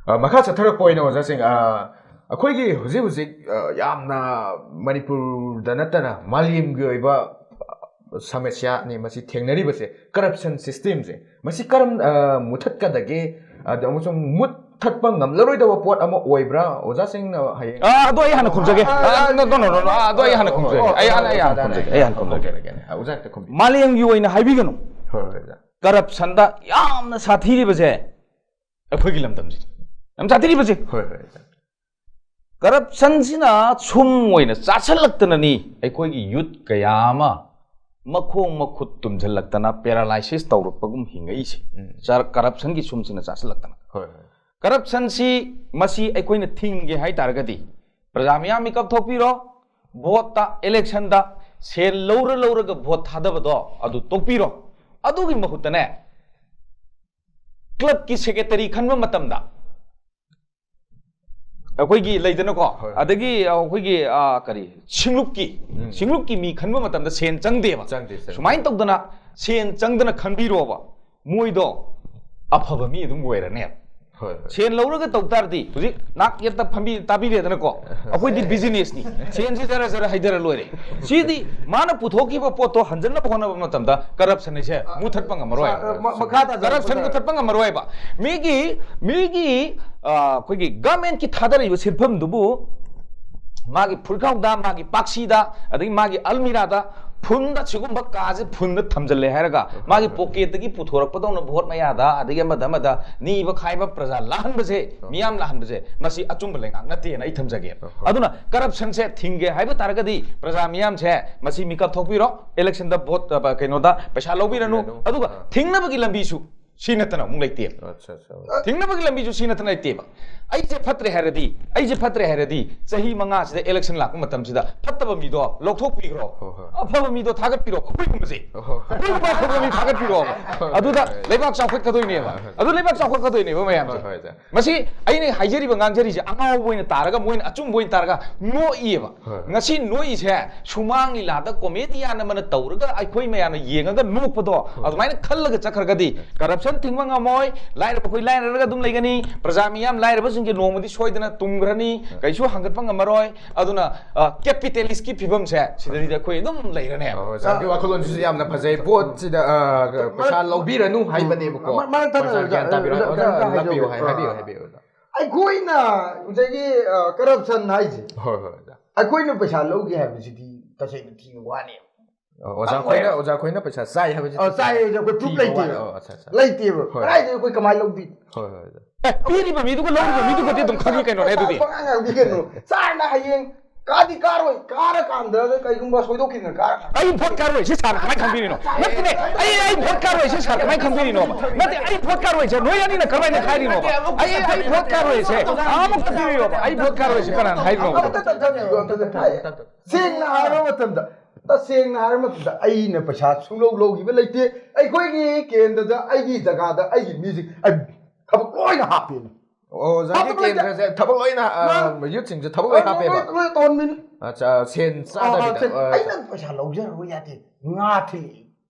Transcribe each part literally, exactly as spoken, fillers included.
ꯑ, ꯃꯈꯥ ꯆꯠꯊꯔꯛꯄ ꯑꯣꯏꯅ ꯑꯣꯖꯥꯁꯤꯡ, ꯑ, ꯑꯩꯈꯣꯏꯒꯤ ꯍꯧꯖꯤꯛ ꯍꯧꯖꯤꯛ, ꯑ, ꯌꯥꯝꯅ ꯃꯅꯤꯄꯨꯔꯗ ꯅꯠꯇꯅ ꯃꯥꯂꯦꯝꯒꯤ ꯑꯣꯏꯕ, ꯑ, ꯁꯃꯁ꯭ꯌꯥꯅꯤ ꯃꯁꯤ ꯊꯦꯡꯅꯔꯤꯕꯁꯦ, ꯀꯔꯞꯁꯟ ꯁꯤꯁꯇꯦꯝꯁꯦ꯫ ꯃꯁꯤ ꯀꯔꯝ, ꯑ, ꯃꯨꯊꯠꯀꯗꯒꯦ? ꯑꯗ ꯑꯃꯁꯨꯡ ꯃꯨꯠꯊꯠꯄ ꯉꯝꯂꯔꯣꯏꯗꯕ ꯄꯣꯠ ꯑꯃ ꯑꯣꯏꯕ꯭ꯔꯥ? ꯑꯣꯖꯥꯁꯤꯡꯅ ꯍꯌꯦꯡ ꯑꯥ, ꯑꯗꯣ ꯑꯩ ꯍꯥꯟꯅ ꯈꯨꯝꯖꯒꯦ꯫ ꯑꯥ, ꯑꯥ, ꯑꯥ, no, no, no, no, ꯑꯥ, ꯑꯗꯣ ꯑꯩ ꯍꯥꯟꯅ ꯑꯣ, ꯈꯨꯝꯖꯒꯦ꯫ ꯑꯣ, ꯑꯩ ꯍꯥꯟꯅ, ꯑꯩ ꯍꯥꯟꯅ ꯑꯣ, ꯈꯨꯝꯖꯒꯦ꯫ ꯑꯣ, ꯑꯩ ꯍꯥꯟꯅ ꯈꯨꯝꯖꯒꯦ꯫ Okay, okay, okay. ꯑꯣꯖꯥ ꯍꯦꯛꯇ ꯈꯨꯝꯕꯤꯌꯨ꯫ ꯃꯥꯂꯦꯝꯒꯤ ꯑꯣꯏꯅ ꯍꯥꯏꯕꯤꯒꯅꯨ꯫ ꯍꯣꯏ, ꯍꯣꯏ, ꯑꯣꯖꯥ꯫ ꯀꯔꯞꯁꯟꯗ ꯌꯥꯝꯅ ꯁꯥꯊꯤꯔꯤꯕꯁꯦ ꯑꯩꯈꯣꯏꯒꯤ ꯂꯝꯗꯝꯁꯤꯅꯤ꯫ ꯌꯥꯝ ꯁꯥꯊꯤꯔꯤꯕꯁꯦ꯫ ꯍꯣꯏ, ꯍꯣꯏ, ꯑꯣꯖꯥ꯫ ꯀꯔꯞꯁꯟꯁꯤꯅ ꯁꯨꯝ ꯑꯣꯏꯅ ꯆꯥꯁꯤꯜꯂꯛꯇꯅꯅꯤ ꯑꯩꯈꯣꯏꯒꯤ ꯌꯨꯠ ꯀꯌꯥ ꯑꯃ ꯃꯈꯣꯡ ꯃꯈꯨꯠ ꯇꯨꯝꯁꯤꯜꯂꯛꯇꯅ ꯄꯦꯔꯥꯂꯥꯏꯁꯤꯁ ꯇꯧꯔꯛꯄꯒꯨꯝ ꯍꯤꯡꯉꯛꯏꯁꯦ꯫ ꯎꯝ꯫ ꯆꯥ-, ꯀꯔꯞꯁꯟꯒꯤ ꯁꯨꯝꯁꯤꯅ ꯆꯥꯁꯤꯜꯂꯛꯇꯅ꯫ ꯍꯣꯏ, ꯍꯣꯏ꯫ ꯀꯔꯞꯁꯟꯁꯤ ꯃꯁꯤ ꯑꯩꯈꯣꯏꯅ ꯊꯤꯡꯒꯦ ꯍꯥꯏ ꯇꯥꯔꯒꯗꯤ ꯄ꯭ꯔꯖꯥ ꯃꯤꯌꯥꯝ ꯃꯤꯀꯞ ꯊꯣꯛꯄꯤꯔꯣ, ꯚꯣꯠꯇ, ꯏꯂꯦꯛꯁꯟꯗ ꯁꯦꯜ ꯂꯧꯔ ꯂꯧꯔꯒ ꯚꯣꯠ ꯊꯥꯗꯕꯗꯣ ꯑꯗꯨ ꯇꯣꯛꯄꯤꯔꯣ꯫ ꯑꯗꯨꯒꯤ ꯃꯍꯨꯠꯇꯅꯦ, ꯀ꯭ꯂꯕꯀꯤ ꯁꯦꯀ꯭ꯔꯦꯇꯔꯤ ꯈꯟꯕ ꯃꯇꯝꯗ ꯑꯩꯈꯣꯏꯒꯤ ꯂꯩꯗꯅꯀꯣ, ꯍꯣꯏ, ꯍꯣꯏ꯫ ꯑꯗꯒꯤ ꯑꯩꯈꯣꯏꯒꯤ, ꯑ, ꯀꯔꯤ, ꯁꯤꯡꯂꯨꯞꯀꯤ, ꯎꯝ꯫ ꯁꯤꯡꯂꯨꯞꯀꯤ ꯃꯤ ꯈꯟꯕ ꯃꯇꯝꯗ ꯁꯦꯟ ꯆꯪꯗꯦꯕ꯫ ꯆꯪꯗꯦ, ꯆꯪꯗꯦ꯫ ꯁꯨꯃꯥꯏꯅ ꯇꯧꯗꯅ ꯁꯦꯟ ꯆꯪꯗꯅ ꯈꯟꯕꯤꯔꯣꯕ, ꯃꯣꯏꯗꯣ ꯑꯐꯕ ꯃꯤ ꯑꯗꯨꯝ ꯑꯣꯏꯔꯅꯦꯕ꯫ ꯍꯣꯏ, ꯍꯣꯏ꯫ ꯁꯦꯟ ꯂꯧꯔꯒ ꯇꯧ ꯇꯥꯔꯗꯤ, ꯍꯧꯖꯤꯛ ꯅꯥꯛ ꯌꯦꯠꯇ ꯐꯝꯕꯤ ꯇꯥꯕꯤꯔꯦꯗꯅꯀꯣ, ꯑꯩꯈꯣꯏꯗꯤ ꯕꯤꯖꯤꯅꯦꯁꯅꯤ, ꯁꯦꯟꯁꯤ ꯖꯔ ꯖꯔ ꯍꯩꯗꯔ ꯂꯣꯏꯔꯦ꯫ ꯁꯤꯗꯤ ꯃꯥꯅ ꯄꯨꯊꯣꯛꯈꯤꯕ ꯄꯣꯠꯇꯣ ꯍꯟꯖꯤꯟꯅꯕ ꯍꯣꯠꯅꯕ ꯃꯇꯝꯗ ꯀꯔꯞꯁꯟ ꯍꯥꯏꯁꯦ ꯃꯨꯊꯠꯄ ꯉꯝꯃꯔꯣꯏ꯫ ꯃ-, ꯃꯈꯥ ꯇꯥꯅ ꯀꯔꯞꯁꯟ ꯃꯨꯊꯠꯄ ꯉꯝꯃꯔꯣꯏꯕ꯫ ꯃꯤꯒꯤ, ꯃꯤꯒꯤ, ꯑ, ꯑꯩꯈꯣꯏꯒꯤ ꯒꯃꯦꯟꯀꯤ ꯊꯥꯗꯔꯛꯏꯕ ꯁꯦꯟꯐꯝꯗꯨꯕꯨ ꯃꯥꯒꯤ ꯐꯨꯔꯤꯠꯈꯥꯎꯗ, ꯃꯥꯒꯤ ꯄꯥꯛꯁꯤꯗ, ꯑꯗꯒꯤ ꯃꯥꯒꯤ ꯑꯜꯃꯤꯔꯥꯗ ꯐꯨꯟꯗ, ꯁꯤꯒꯨꯝꯕ ꯀꯥꯁꯦ ꯐꯨꯟꯗ ꯊꯝꯖꯤꯜꯂꯦ ꯍꯥꯏꯔꯒ ꯃꯥꯒꯤ ꯄꯣꯀꯦꯠꯇꯒꯤ ꯄꯨꯊꯣꯔꯛꯄꯗꯧꯅ ꯚꯣꯠ ꯃꯌꯥꯗ, ꯑꯗꯒꯤ ꯑꯃꯗ ꯑꯃꯗ ꯅꯤꯕ ꯈꯥꯏꯕ ꯄ꯭ꯔꯖꯥ ꯂꯥꯛꯍꯟꯕꯁꯦ, ꯃꯤꯌꯥꯝ ꯂꯥꯛꯍꯟꯕꯁꯦ, ꯃꯁꯤ ꯑꯆꯨꯝꯕ ꯂꯩꯉꯥꯛ ꯅꯠꯇꯦꯅ ꯑꯩ ꯊꯝꯖꯒꯦ꯫ ꯑꯗꯨꯅ ꯀꯔꯞꯁꯟꯁꯦ ꯊꯤꯡꯒꯦ ꯍꯥꯏꯕ ꯇꯥꯔꯒꯗꯤ ꯄ꯭ꯔꯖꯥ ꯃꯤꯌꯥꯝꯁꯦ ꯃꯁꯤ ꯃꯤꯀꯞ ꯊꯣꯛꯄꯤꯔꯣ, ꯏꯂꯦꯛꯁꯟꯗ ꯚꯣꯠ, ꯑ, ꯀꯩꯅꯣꯗ ꯄꯩꯁꯥ ꯂꯧꯕꯤꯔꯅꯨ꯫ ꯂꯧꯕꯤꯔꯅꯨ꯫ ꯑꯗꯨꯒ ꯑꯥ꯫ ꯊꯤꯡꯅꯕꯒꯤ ꯂꯝꯕꯤꯁꯨ ꯁꯤ ꯅꯠꯇꯅ ꯑꯃꯨꯛ ꯂꯩꯇꯦꯕ꯫ ꯑꯠꯆꯥ, ꯑꯠꯆꯥ꯫ ꯊꯤꯡꯅꯕꯒꯤ ꯂꯝꯕꯤꯁꯨ ꯁꯤ ꯅꯠꯇꯅ ꯂꯩꯇꯦꯕ꯫ ꯑꯩꯁꯦ ꯐꯠꯇ꯭ꯔꯦ ꯍꯥꯏꯔꯗꯤ, ꯑꯩꯁꯦ ꯐꯠꯇ꯭ꯔꯦ ꯍꯥꯏꯔꯗꯤ ꯆꯍꯤ ꯃꯉꯥꯁꯤꯗ ꯏꯂꯦꯛꯁꯟ ꯂꯥꯛꯄ ꯃꯇꯝꯁꯤꯗ ꯐꯠꯇꯕ ꯃꯤꯗꯣ ꯂꯧꯊꯣꯛꯄꯤꯈ꯭ꯔꯣ, ꯍꯣꯏ, ꯍꯣꯏ꯫ ꯑꯐꯕ ꯃꯤꯗꯣ ꯊꯥꯒꯠꯄꯤꯔꯣ꯫ ꯑꯩꯈꯣꯏꯒꯨꯝꯕꯁꯦ, ꯍꯣꯏ, ꯍꯣꯏ꯫ ꯑꯩꯈꯣꯏꯒꯨꯝꯕ ꯑꯐꯕ ꯃꯤ ꯊꯥꯒꯠꯄꯤꯔꯣꯕ꯫ ꯍꯣꯏ, ꯍꯣꯏ, ꯑꯗꯨꯗ ꯍꯣꯏ꯫ ꯂꯩꯕꯥꯛ ꯆꯥꯎꯈꯠꯀꯗꯣꯏꯅꯦꯕ꯫ ꯍꯣꯏ, ꯍꯣꯏ꯫ ꯑꯗꯨ ꯂꯩꯕꯥꯛ ꯆꯥꯎꯈꯠꯀꯗꯣꯏꯅꯦꯕ ꯃꯌꯥꯝꯁꯦ꯫ ꯍꯣꯏ, ꯍꯣꯏ, ꯍꯣꯏ꯫ ꯃꯁꯤ ꯑꯩꯅ ꯍꯥꯏꯖꯔꯤꯕ, ꯉꯥꯡꯖꯔꯤꯁꯦ ꯑꯉꯥꯎꯕ ꯑꯣꯏꯅ ꯇꯥꯔꯒ, ꯃꯣꯏꯅ ꯑꯆꯨꯝꯕ ꯑꯣꯏꯅ ꯇꯥꯔꯒ ꯅꯣꯛꯏꯌꯦꯕ꯫ ꯍꯣꯏ, ꯍꯣꯏ꯫ ꯉꯁꯤ ꯅꯣꯛꯏꯁꯦ ꯁꯨꯃꯥꯡ ꯂꯤꯂꯥꯗ ꯀꯣꯃꯦꯗꯤꯌꯥꯟ ꯑꯃꯅ ꯇꯧꯔꯒ ꯑꯩꯈꯣꯏ ꯃꯌꯥꯝꯅ ꯌꯦꯡꯉꯒ ꯅꯣꯛꯄꯗꯣ, ꯍꯣꯏ꯫ ꯑꯗꯨꯃꯥꯏꯅ ꯈꯜꯂꯒ ꯆꯠꯈ꯭ꯔꯒꯗꯤ ꯀꯔꯞꯁꯟ ꯁꯟ ꯊꯤꯡꯕ ꯉꯝꯃꯣꯏ꯫ ꯂꯥꯏꯔꯕ ꯑꯩꯈꯣꯏ ꯂꯥꯏꯔꯔꯒ ꯑꯗꯨꯝ ꯂꯩꯒꯅꯤ꯫ ꯄ꯭ꯔꯖꯥ ꯃꯤꯌꯥꯝ ꯂꯥꯏꯔꯕꯁꯤꯡꯁꯦ ꯅꯣꯡꯃꯗꯤ ꯁꯣꯏꯗꯅ ꯇꯨꯝꯈ꯭ꯔꯅꯤ, ꯀꯩꯁꯨ ꯍꯥꯡꯒꯠꯄ ꯉꯝꯃꯔꯣꯏ꯫ ꯑꯗꯨꯅ ꯀꯦꯄꯤꯇꯦꯂꯤꯁꯀꯤ ꯐꯤꯕꯝꯁꯦ ꯁꯤꯗꯗꯤ ꯑꯩꯈꯣꯏ ꯑꯗꯨꯝ ꯂꯩꯔꯅꯦꯕ꯫ ꯑꯣ, ꯑꯣꯖꯥꯒꯤ ꯋꯥꯈꯜꯂꯣꯟꯁꯤꯁꯨ ꯌꯥꯝꯅ ꯐꯖꯩ꯫ ꯄꯣꯠꯁꯤꯗ ꯑ, ꯄꯩꯁꯥ ꯂꯧꯕꯤꯔꯅꯨ ꯍꯥꯏꯕꯅꯦꯕꯀꯣ꯫ ꯃꯔꯛ ꯊꯠꯅ ꯑꯣꯖꯥ, ꯒ꯭ꯌꯥꯟ ꯇꯥꯕꯤꯔꯣ꯫ ꯑꯣꯖꯥ, ꯑꯣꯖꯥ, ꯒ꯭ꯌꯥꯟ ꯇꯥꯕꯤꯔꯣ꯫ ꯂꯧꯕꯤꯌꯨ ꯍꯥꯏ, ꯑꯥ꯫ ꯍꯥꯏꯕꯤꯌꯨ, ꯍꯥꯏꯕꯤꯌꯨ, ꯑꯣꯖꯥ꯫ ꯑꯩꯈꯣꯏꯅ ꯉꯁꯥꯏꯒꯤ, ꯑ, ꯀꯔꯞꯁꯟ ꯍꯥꯏꯁꯦ, ꯍꯣꯏ, ꯍꯣꯏ, ꯑꯣꯖꯥ꯫ ꯑꯩꯈꯣꯏꯅ ꯄꯩꯁꯥ ꯂꯧꯒꯦ ꯍꯥꯏꯕꯁꯤꯗꯤ ꯇꯁꯦꯡꯅ ꯊꯤꯅ ꯋꯥꯅꯦꯕ꯫ ꯑꯣ, ꯑꯣꯖꯥ ꯈꯣꯏꯅ, ꯑꯣꯖꯥ ꯈꯣꯏꯅ ꯄꯩꯁꯥ ꯆꯥꯏ ꯍꯥꯏꯕꯁꯤ ꯑ, ꯆꯥꯏ ꯍꯥꯏꯕꯁꯤ ꯑꯩꯈꯣꯏ proof ꯊꯤꯕ ꯂꯩꯇꯦꯕ꯫ ꯋꯥꯠꯂꯦ꯫ ꯑꯣ, ꯑꯠꯆꯥ, ꯑꯠꯆꯥ꯫ ꯂꯩꯇꯦꯕ꯫ ꯍꯣꯏ꯫ ꯀꯗꯥꯏꯗꯒꯤ ꯑꯩꯈꯣꯏ ꯀꯃꯥꯏꯅ ꯂꯧꯗꯣꯏꯅꯣ? ꯍꯣꯏ, ꯍꯣꯏ, ꯑꯣꯖꯥ꯫ ꯑꯦ, ꯄꯤꯔꯤꯕ ꯃꯤꯗꯨꯒ ꯂꯧꯔꯤꯕ ꯃꯤꯗꯨꯒꯗꯤ ꯑꯗꯨꯝ ꯈꯪꯉꯤ ꯀꯩꯅꯣꯅꯦ ꯑꯗꯨꯗꯤ꯫ ꯄꯉꯥꯡ ꯉꯥꯡꯕꯤ ꯀꯩꯅꯣ꯫ ꯆꯥꯔꯅ ꯍꯌꯦꯡ ꯀꯥꯗꯤ ꯀꯥꯔꯣꯏ, ꯀꯥꯔꯀꯥꯟꯗ ꯀꯩꯒꯨꯝꯕ ꯁꯣꯏꯗꯣꯛꯈꯤꯗꯅ ꯀꯥꯔꯀꯥꯟꯗ ꯑꯩ ꯚꯣꯠ ꯀꯥꯔꯣꯏ ꯁꯤ ꯁꯥꯔ ꯀꯃꯥꯏꯅ ꯈꯪꯕꯤꯔꯤꯅꯣ? ꯅꯠꯇꯦꯅꯦ, ꯑꯩ, ꯑꯩ ꯚꯣꯠ ꯀꯥꯔꯣꯏ ꯁꯤ ꯁꯥꯔ ꯀꯃꯥꯏꯅ ꯈꯪꯕꯤꯔꯤꯅꯣꯕ? ꯅꯠꯇꯦ, ꯑꯩ ꯚꯣꯠ ꯀꯥꯔꯣꯏꯁꯦ ꯅꯣꯏ ꯑꯅꯤꯅ ꯀꯃꯥꯏꯅ ꯈꯥꯏꯔꯤꯅꯣꯕ? ꯑꯩ, ꯑꯩ ꯚꯣꯠ ꯀꯥꯔꯣꯏꯁꯦ ꯑꯃꯨꯛ ꯈꯪꯕꯤꯔꯤꯅꯣꯕ? ꯑꯩ ꯚꯣꯠ ꯀꯥꯔꯣꯏꯁꯦ ꯀꯅꯥꯅ ꯍꯥꯏꯔꯤꯅꯣꯕ? ꯑꯝꯇ ꯇꯠꯊꯕꯤꯌꯨ, ꯑꯝꯇ ꯇꯠꯊꯕꯤꯌꯨ꯫ ꯁꯦꯡꯅ ꯍꯥꯏꯔꯕ ꯃꯇꯝꯗ, ꯇꯁꯦꯡꯅ ꯍꯥꯏꯔꯕ ꯃꯇꯝꯗ, ꯑꯩꯅ ꯄꯩꯁꯥ ꯁꯨꯡꯂꯧ ꯂꯧꯈꯤꯕ ꯂꯩꯇꯦ꯫ ꯑꯩꯈꯣꯏꯒꯤ ꯀꯦꯟꯗ꯭ꯔꯗ, ꯑꯩꯒꯤ ꯖꯒꯥꯗ, ꯑꯩꯒꯤ ꯃꯤꯁꯤꯡ, ꯑꯩ ꯊꯕꯛ ꯂꯣꯏꯅ ꯍꯥꯞꯄꯦꯅꯦ꯫ ꯑꯣ, ꯑꯣꯖꯥꯒꯤ ꯍꯥꯞꯄ ꯂꯣꯏꯅ ꯀꯦꯟꯗ꯭ꯔꯁꯦ ꯊꯕꯛ ꯂꯣꯏꯅ, ꯑ, ꯃꯥ-, ꯌꯨꯠꯁꯤꯡꯁꯦ ꯊꯕꯛ ꯂꯣꯏ ꯂꯣꯏ, ꯍꯥꯞꯄꯦꯕ? ꯂꯣꯏ, ꯂꯣꯏ ꯇꯧꯍꯟꯕꯤꯅꯤ꯫ ꯑꯠꯆꯥ, ꯁꯦꯟ ꯑ, ꯑ, ꯆꯥꯗꯕꯤꯗ꯫ ꯁꯦꯟ-, ꯑ, ꯑꯩꯅ ꯄꯩꯁꯥ ꯂꯧꯖꯔꯔꯣꯏ ꯌꯥꯗꯦ꯫ ꯉꯥ ꯊꯤꯜꯂꯛꯏ꯫